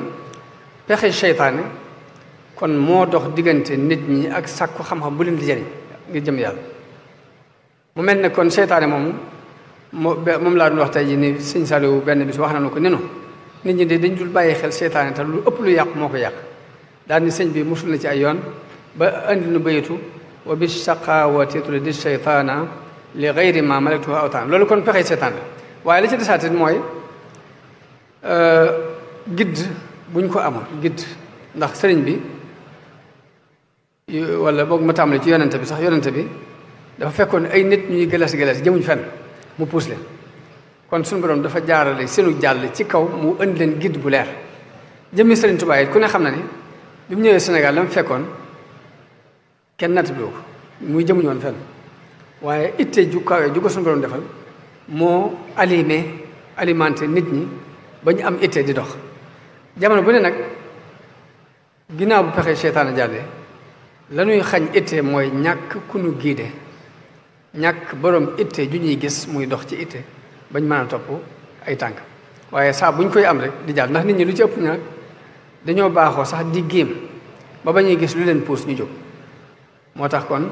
pexe seytaane kon moo dox diggante nit ñi ak sàkku xam-xam bu leen di jëriñ ngir jëm yàlla mu mel ne kon seytaane moom laa doon wax tey ji ni sëñ Saliou benn bis wax na ko nenu nit ñi de dañ dul bàyyi xel seytaane te lu ëpp lu yàqu moo ko yàq daal ni sëñ bi musul na ci ay yoon ba andi nu bayitu wa bi shaqawati turidi seytaana li gayri ma malaktuhu awtaan loolu kon pexe seytaan la waaye la ci desaatit mooy gidd buñ ko amoon gidd ndax sëriñ bi wala boog ma tàmbali ci yonente bi sax yonente bi dafa fekkoon ay nit ñuy gëlas jëmuñ fenn mu puus leen kon suñu borom dafa jaarale seenu jàll ci kaw mu indi leen gidd bu leer jëmmi Sëriñ Tuubaa it ku ne xam na ni bi mu ñëwee Sénégal la mu fekkoon kenn natt bi ko muy jëmuñu woon fenn waaye itte ju kawe ju ko suñu borom defal moo alimenté nit ñi ba ñu am itte di dox jamono bu ne nag ginnaaw bu pexe seytaane jàllee la ñuy xañ itte mooy ñàkk ku nu giide ñàkk borom itte ju ñuy gis muy dox ci itte bañ mën a topp ay tànk waaye saa buñ koy am rek di jàll ndax nit ñi lu ci ëpp nag dañoo baaxoo sax di géem ba ba ñuy gis lu leen puus ñu jóg moo tax kon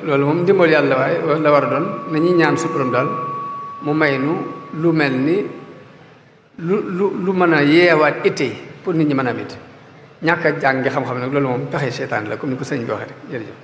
loolu moom ndimbal yàlla waaye la war a doon nañuy ñaan su borom daal mu may nu lu mel ni lu mën a yeewaat itte yi pour nit ñi mën a mit ñàkk a jàng xam-xam nag loolu moom pexe seytaan la comme ni ko sëñ bi waxee rek jërëjëf